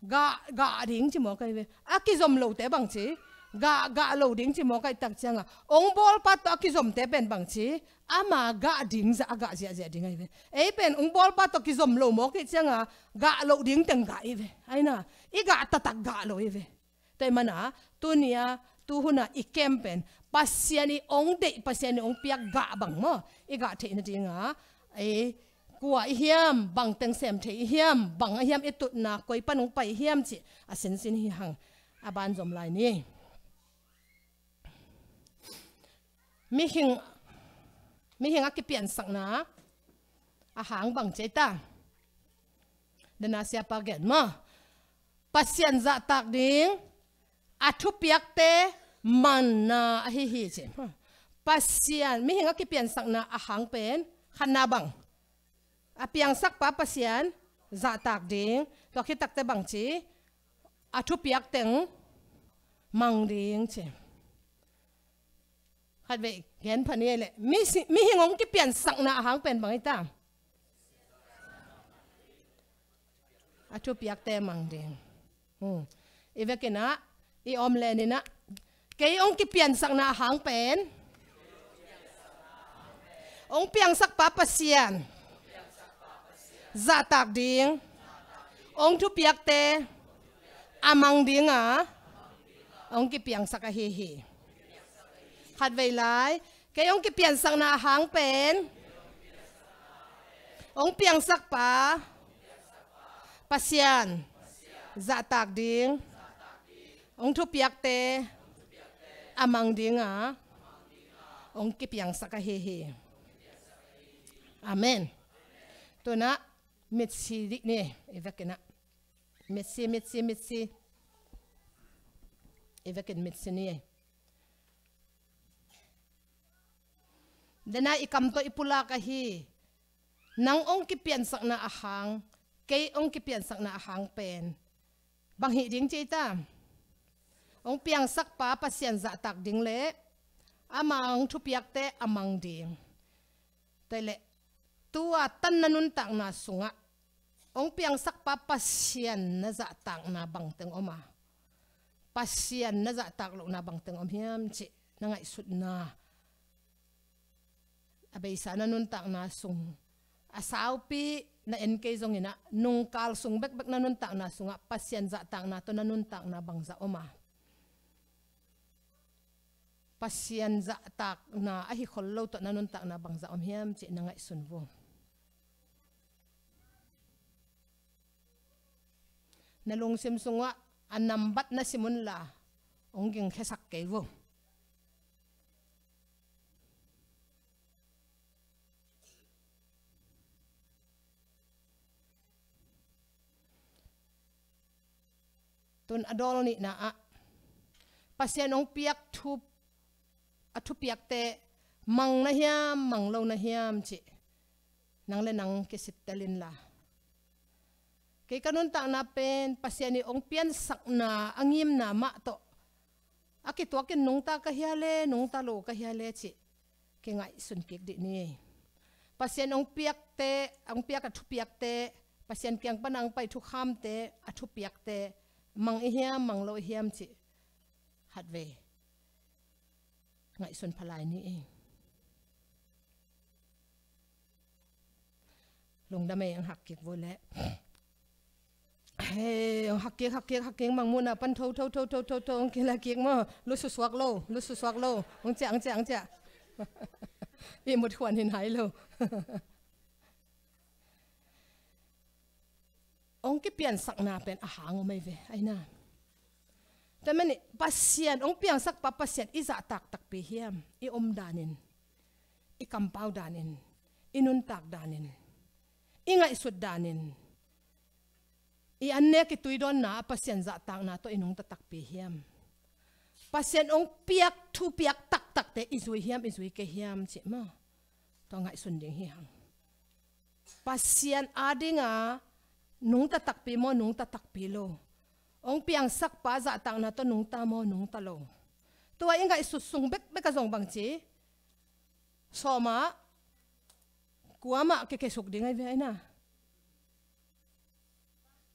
Gah, gah ding ci mawk ahi ve. A kizom lote bangci? Gah, gah lo ding ci mawk ahi tak cianga, hong bawlpa tawh a kizomte pen bangci? Ama gah ding zah a gah ziahziah ding ahi ve. Ei pen hong bawlpa tawh kizom lo mawk ahi cianga, gah loh ding teng gah ahi ve. Aina, i gah taktak gah lo ahi ve. Tua ahih mana tunia, tuhuna i camp pen Pasian i hong deih, Pasian i hong piak gah bang maw, i gah theih nadinga, ei, kua i hiam, bang teng sem thei i hiam, bang a hiam i tutna, koi pan hong pai i hiam cih a sinsin hi hang. A ban zom lai ni. mihing, mihing a kipiansakna a hang bang ci ei ta. Dena siapa gen maw, Pasian zahtak ding a thupiakte manna ahi hi ci. Pasian, mihing a kipiansakna a hang pen khatna bang, a piangsakpa Pasian zahtak ding. Tua khit takte bang ci, a thupiak teng mang ding ci. Khatvei gen pha ni ei leh, mi si-, mihing hong kipiansakna a hang pen bang ei ta. A thupiakte mang ding. Hmm. I vekin ah, i om lenin ah, kei hong kipiansakna a hang pen, hong piangsakpa Pasian zahtak ding, hong thupiakte a mang ding a hong kipiangsak ahi hi. Khatvei lai, kei hong kipiansakna a hang pen, hong piangsakpa Pasian zahtak ding, hong thupiakte a mang ding a hong kipiangsak ahi hi. Amen. Tuna mitsi dih ni, i vekin ah. Mitsi, mitsi, mitsi. I vekin mitsi ni. Dena i kam tawh i pulak ahi. Nang hong kipiansakna a hang, kei hong kipiansakna a hang pen bang hih ding ci ei ta. Hong piangsakpa Pasian zahtak ding leh ama hong thupiakte a mang ding. Tua leh, tua tan na nuntakna sungah hong piangsakpa Pasian na zahtakna bangteng om a, Pasian na zahtak lohna bangteng om hiam cih na ngaihsutna, a beisa na nuntakna sung, a saupi na en kei zongin ah, nungkal sung bekbek na nuntakna sungah Pasian zahtakna tawh na nuntakna bangzah om a, Pasian zahtakna ahi khol lo tawh na nuntakna bangzah om hiam cih na ngaihsun vo. Na lungsim sungah a nambat na sim unla, hong gingkhiasak kei vo. Tun a dawl nihna ah, Pasian hong piak thu, a thupiakte mang na hiam, mang lo na hiam cih nang le nang kisittel inla. Kei ka nuntakna pen Pasian ii hong piansakna a ngimna mah tawh a kituakin nungta ka hia le, nungta lo ka hia le cih kingaihsun kik dih ni. Pasian hong piakte, hong piak a thupiakte, Pasian kiang pana hong pai thukhamte, a thupiakte mang i hiam, mang lo i hiam cih khatvei ngaihsun pha lai ni ei. Lungdam ei, hong hak kik vo leh. Hei, hong hak kik, hak kik, hak kik, mangmuhna pan tho, tho, tho, hong kila kik maw. Lususuak lo, lususuak lo. Hong ciah, hong ciah, hong ciah. I mut huan hin hai lo. Hong kipiansakna pen a hang om ei ve, ai na. Tua manin Pasian, hong piangsakpa Pasian i zahtak takpi hiam, i omdanin, i kampau danin, i nuntak danin, i ngaihsut danin, i annek i tuidawnna ah Pasian zahtakna tawh i nungta takpi hiam. Pasian hong piak thupiak taktakte i zui hiam, i zui kei hiam cih maw. Tua ngaihsun ding hi hang. Pasian adinga nungta takpi maw, nungta takpi lo. Hong piangsakpa zahtakna tawh nungta maw, nungta lo. Tua i ngaihsut sung bekbek ah zong bangci, sawm ah kua mah kikesuk ding ai ve ai na.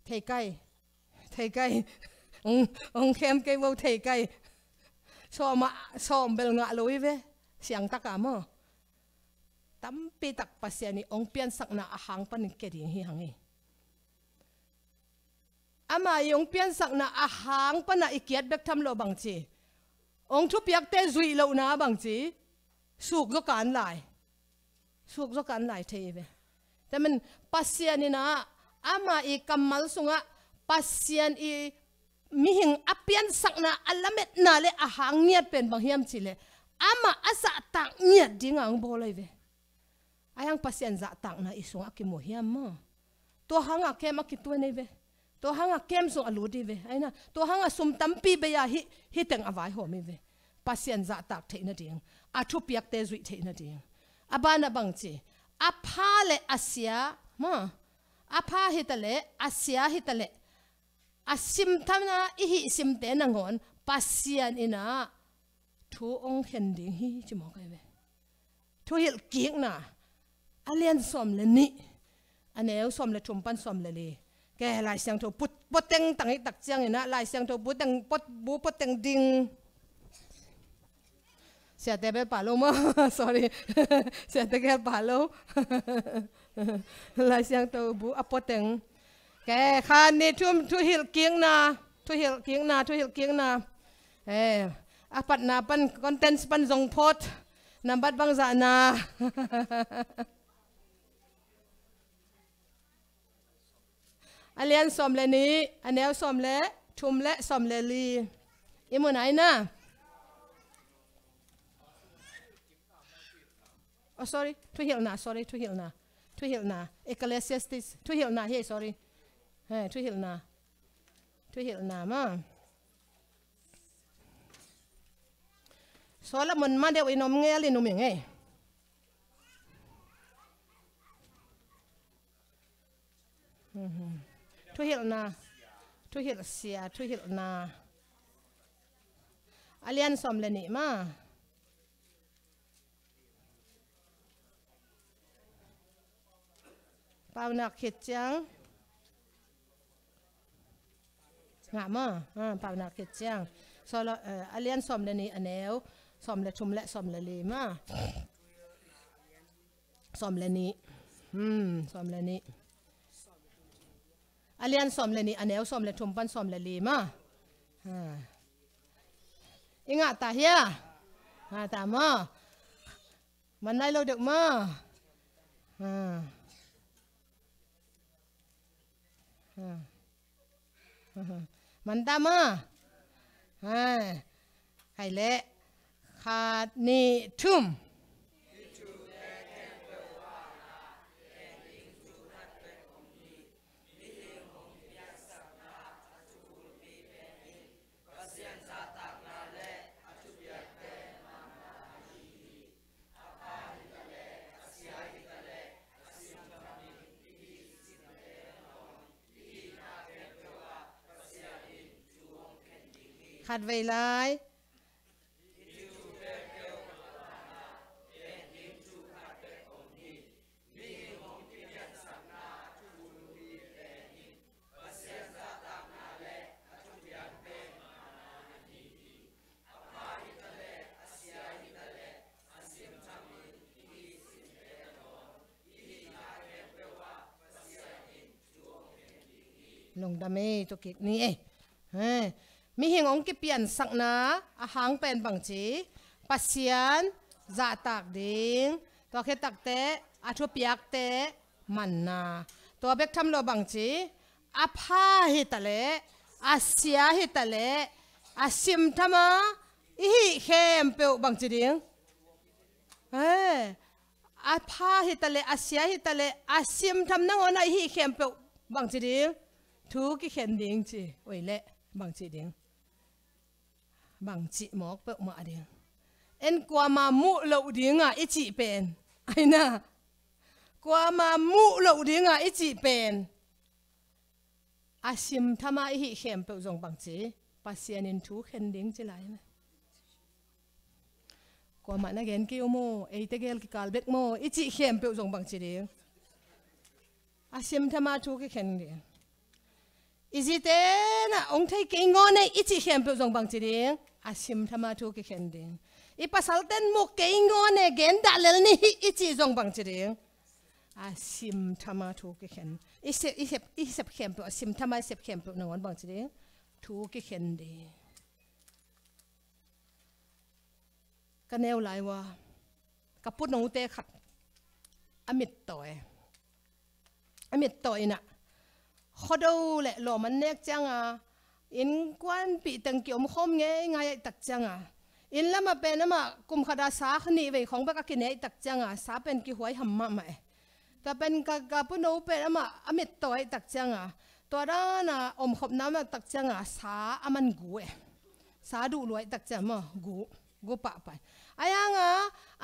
Thei kai. Thei kai. Hong, hong khem kei vo, thei kai. Sawm ah, sawm bel ngah lo i ve. Siangtak a maw. Tampi tak Pasian ii hong piansakna a hang panin kia ding hi hang ei. Ama ii hong piansakna a hang pana i kiat bek tham lo bangci, hong thupiakte zuih lohna bangci, suk zaw kan lai. Suk zaw kan lai thei ve. Tua manin Pasian in ah, ama ii kammal sungah Pasian ii mihing a piansakna a lametna le a hang ngiat pen bang hiam cih leh, amah a zahtak ngiat dingah hong bawl ahi ve. Ahi hang Pasian zahtakna i sungah a kimu hiam maw? Tua hangah kem a kituan ahi ve. Tua hangah kem sung a lut ahi ve. Aina, tua hangah sum tampi bei-a hih, hih teng a vaihawm ahi ve. Pasian zahtak theih nading, a thupiakte zuih theih nading. A banah bang ci, a pha le a sia maw? A pha hi ta leh, a sia hi ta leh, a simthamna i hih simte nangawn Pasian in ah thu hong khen ding hi, ci mawk ahi ve. Thuhilh kikna, a lian sawm le nih, a neu sawm le thum pan sawm le li. Ke Lai Siangtho put, puateng tang i tak ciangin ah, Lai Siangtho puateng, puat, bu puateng ding. Siate bel pah lo maw? Sorry. Siate gel pah lo. Lai Siangtho bu a puateng. Ke, khat, nih, thum, thuhilh kikna, thuhilh kikna, thuhilh kikna. Eh, a patna pan, contents pan zong phot. Nambat bangzah na. A lian sawm le nih, a neu sawm le thum le sawm le li. I mu nai na. Oh, sorry, thuhilhna, sorry, thuhilhna. Thuhilhna. Ecclesiastes, thuhilhna hi, sorry. He, thuhilhna. Thuhilhna maw. Solomon mah deuh in om ngel in um ing ei. Mhm. Thuhilhna. Thuhilh sia, thuhilhna. A lian sawm le nih maw. Paunak khit ciang. Ngah maw? Ha, paunak khit ciang. Solo, eh, a lian sawm le nih a neu, sawm le thum le sawm le li maw. Sawm le nih. Hmm, sawm le nih. A lian sawm le nih, a neu sawm le thum pan sawm le li maw. Ha. I ngah ta hia? Ngah ta maw. Man nai lo deuh maw. Ha. Ha. Man ta maw. Ha. Khai leh. Khat, nih, thum. Khatvei lai. Lungdam ei, tua kik ni ei. He. Mihing hong kipiansakna a hang pen bangci, Pasian zahtak ding, tua khit takteh a thupiakte manna. Tua bek tham lo bangci, a pha hi ta leh, a sia hi ta leh, a simtham a i hih khempeuh bangci ding. He. A pha hi ta leh, a sia hi ta leh, a simtham nangawn a i hih khempeuh bangci ding. Thu kikhen ding ci. Oi leh, bangci ding. Bangci mawk peuhmah ding. En kuama muh loh dinga i cih pen. Aina. Kuama muh loh dinga i cih pen. A simtham a i hih khempeuh zong bangci, Pasian in thu khen ding ci lai. Kuamah na gen kei uh maw, eite gel kikal bek maw, i cih khempeuh zong bangci ding. A simtham a thu kikhen ding. I zite na hong thei kei ngawn ei i cih khempeuh zong bangci ding. A simtham a thu kikhen ding. I pasalten mu kei ngawn ei gen dah lel ni hi i cih zong bangci ding. A simtham a thu kikhen. I sep, i sep, i sep khempeuh, a simtham a i sep khempeuh nangawn bangci ding. Thu kikhen ding. Ka neu lai ua. Ka pu note khat. A mittawi. A mittawi in ah. Khuado le lawm an nek cianga. Innkuanpih teng kiomkhawm ngeingai ahih tak cianga. Inn lamah pen amah kum khatah sa kha nih vei khawng bek a kine ahih tak cianga sa pen kihuai ham mahmah e. Tua pen ka, ka puno pen amah a mittaw ahih tak cianga tua dana omkhopna amah tak cianga sa a man gu e. Sa duh lua ahih tak cianga maw gu, gu pahpah e. Ahi hanga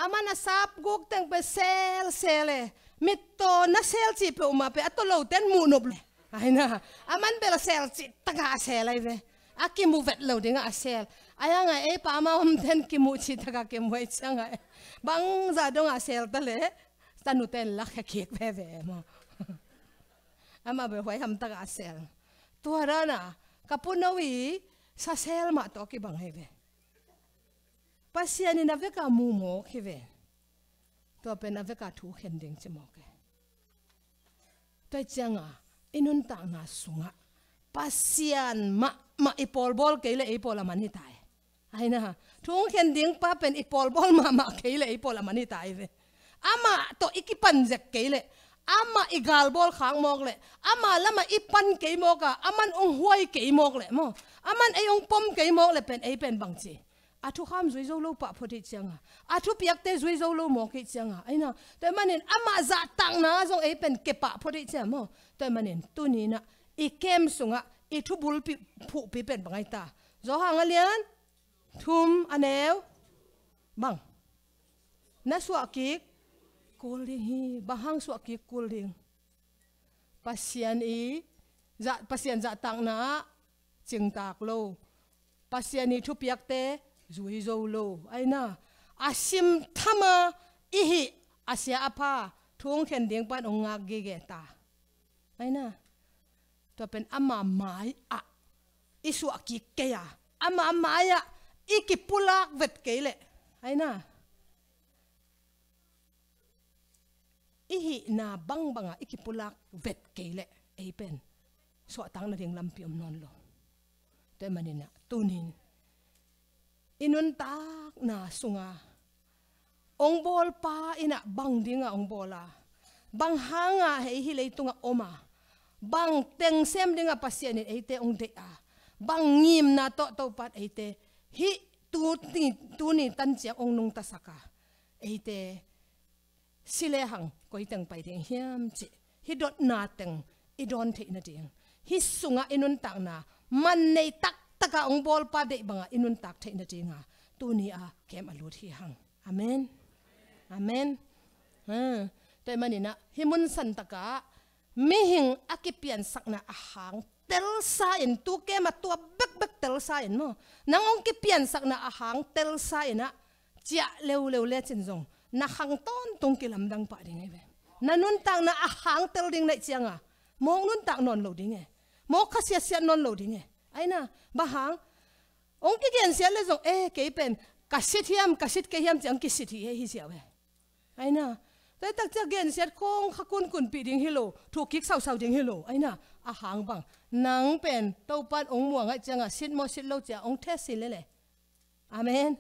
aman a sap guk teng pen selsel e. Mittaw na sel cih peuhmah pen a tawh lote in muh nop le. Ahi na, aman bel a sel cih takah a sel ahi ve. A kimu vet lo dingah a sel. Ahi hanga ei pa amau omten kimuh cih takah kimu ahih cianga e. Bangzah dongah a sel ta leh tanute in lakhia kik veve maw. Amah bel huai hamtakah a sel. Tua dana ka puno i sa sel mah tawh kibang ahi ve. Pasian in a veka mu mawk hi ve. Tua pen a veka thu khen ding ci mawk e. Tua ahih cianga i nuntakna sungah Pasian mahmah i pawlbawl kei leh ei pawl a man hi ta e. Ahi na, thu hong khen ding pa pen i pawlbawl mahmah kei leh ei pawl a man hi ta hi ve. Amah tawh i kipan zek kei leh, amah i galbawl khak mawk leh, amah lamah i pan kei mawk a, aman hong huai kei mawk leh maw, aman ei hong pom kei mawk leh pen ei pen bangci a thukham zui zo lo pah phot ahih cianga, a thupiakte zui zo lo mawk ahih cianga, ahi na, tua ahih manin amah zahtakna zong ei pen kepah phot ahih cianga maw. Tua ahih manin tuni inah i kem sungah i thubulpi phuhpi pen bang ahi ta? Johan a lian thum a neu bang. Na suah kik kul ding hi. Bang hang suah kik kul ding? Pasian i zah, Pasian zahtakna ah cingtak lo, Pasian i thupiakte zui zo lo, ahi na, a simthama i hih a sia a pha thu hong khen ding pan hong ngak gige ta, ahi na. Tua pen ama mai-ah i suah kik kei a, ama mai-ah i kipulak vet kei leh, ahi na, i hihna bangbangah i kipulak vet kei leh ei pen suahtak nading lampi om nawn lo. Tua ahih maninah tunin i nuntakna sunga hong bawlpa inah bang dingah hong bawl a, bang hanga hei hih leitungah om a, bang teng sem dingah Pasian in eite hong deih a, bang ngimna tawh Topan eite hih tuni, tuni tanciang hong nungtasak a, eite si lehang koi teng pai ding hiam cih hih dotna teng i dawn theih nading, hih sungah i nuntakna man nei taktakah hong bawlpa deih bangah i nuntak theih nadinga tuni a kem a lut hi hang. Amen. Amen. Ha. Tua ahih maninah hih mun santakah mihing a kipiansakna a hang telsa in, tu kem a tua bekbek telsa in maw, nang hong kipiansakna a hang telsa inah ciah leuleu lecin zong na khang tawntung kilamdang pah ding ahi ve. Na nuntakna a hang tel ding na hih cianga mawk nuntak nawn lo ding e, mawk khasiatsiat nawn lo ding e. Ahi na, bang hang hong kigensiat le zong, eh, kei pen ka sit hiam, ka sit kei hiam ciang kisit hi e, hi siau e. Ahi na, tua hi tak ciang gensiat khong kha kunkunpih ding hi lo, thuk kik sausau ding hi lo. Ahi na, a hang bang nang pen Topan hong muang ahih cianga sit maw sit lo ciang hong test hi lele. Amen.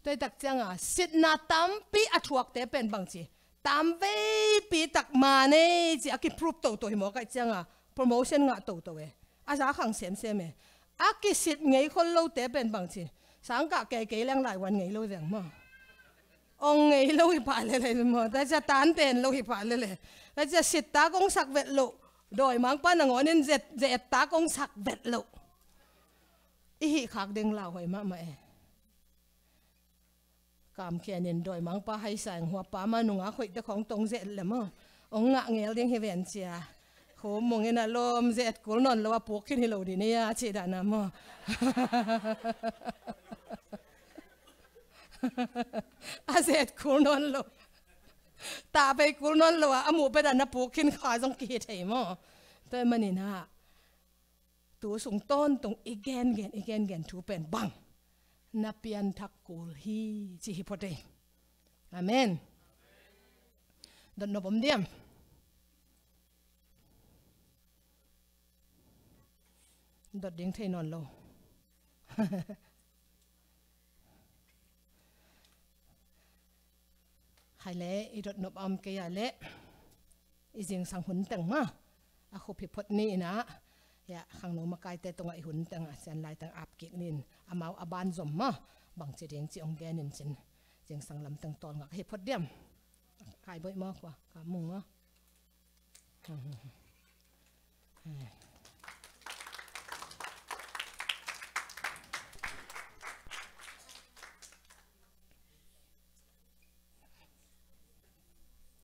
Tua hi tak cianga sitna tampi a thuakte pen bangci, tamveipi tak manei ci a kiprove toto hi mawk ahih cianga promotion ngah toto e. A za khang semsem e. A kisit ngei khol lote pen bangci, sangkah kei kei leng laivuan ngei lo veng maw. Ong ngei lo hi pah lele maw. Tua cia tan pen lo hi pah lele. Tua cia sit tak ong sak vet lo, dawimangpa nangawnin zet, zet tak ong sak vet lo. I hih khak ding lauhuai mahmah e. Kamkhianin dawimangpa haisa eng, huapa ma nungak hoihte khawng tong zet le maw, ong ngah ngel ding hi ven cia. Khum mungin a lawm, zet kul nawn lo a puk khin hi lo ding nia cih dahna maw. A zet kul nawn lo, tah bei kul nawn lo a, a muh pet a na puk khin kha zong kihi thei maw. Tua ahih maninah tu sung tawntung i gengen, i gengen thu pen bang, na pianthak kul hi ci hi phot e. Amen. Dotnop om diam? Dot ding thei nawn lo. Hai le, i dotnop a om kei a le, i zingsang hun teng ma a khup hi phot ni inah, Ya, khangno makaite tungah i hun tengah sian lai teng ap kik nin, amau a ban zom maw, bangci ding ci ong genin cin. Zingsang lam teng tawlnga ka hi phot diam. Kai Boih maw, kua, Ka Mung maw?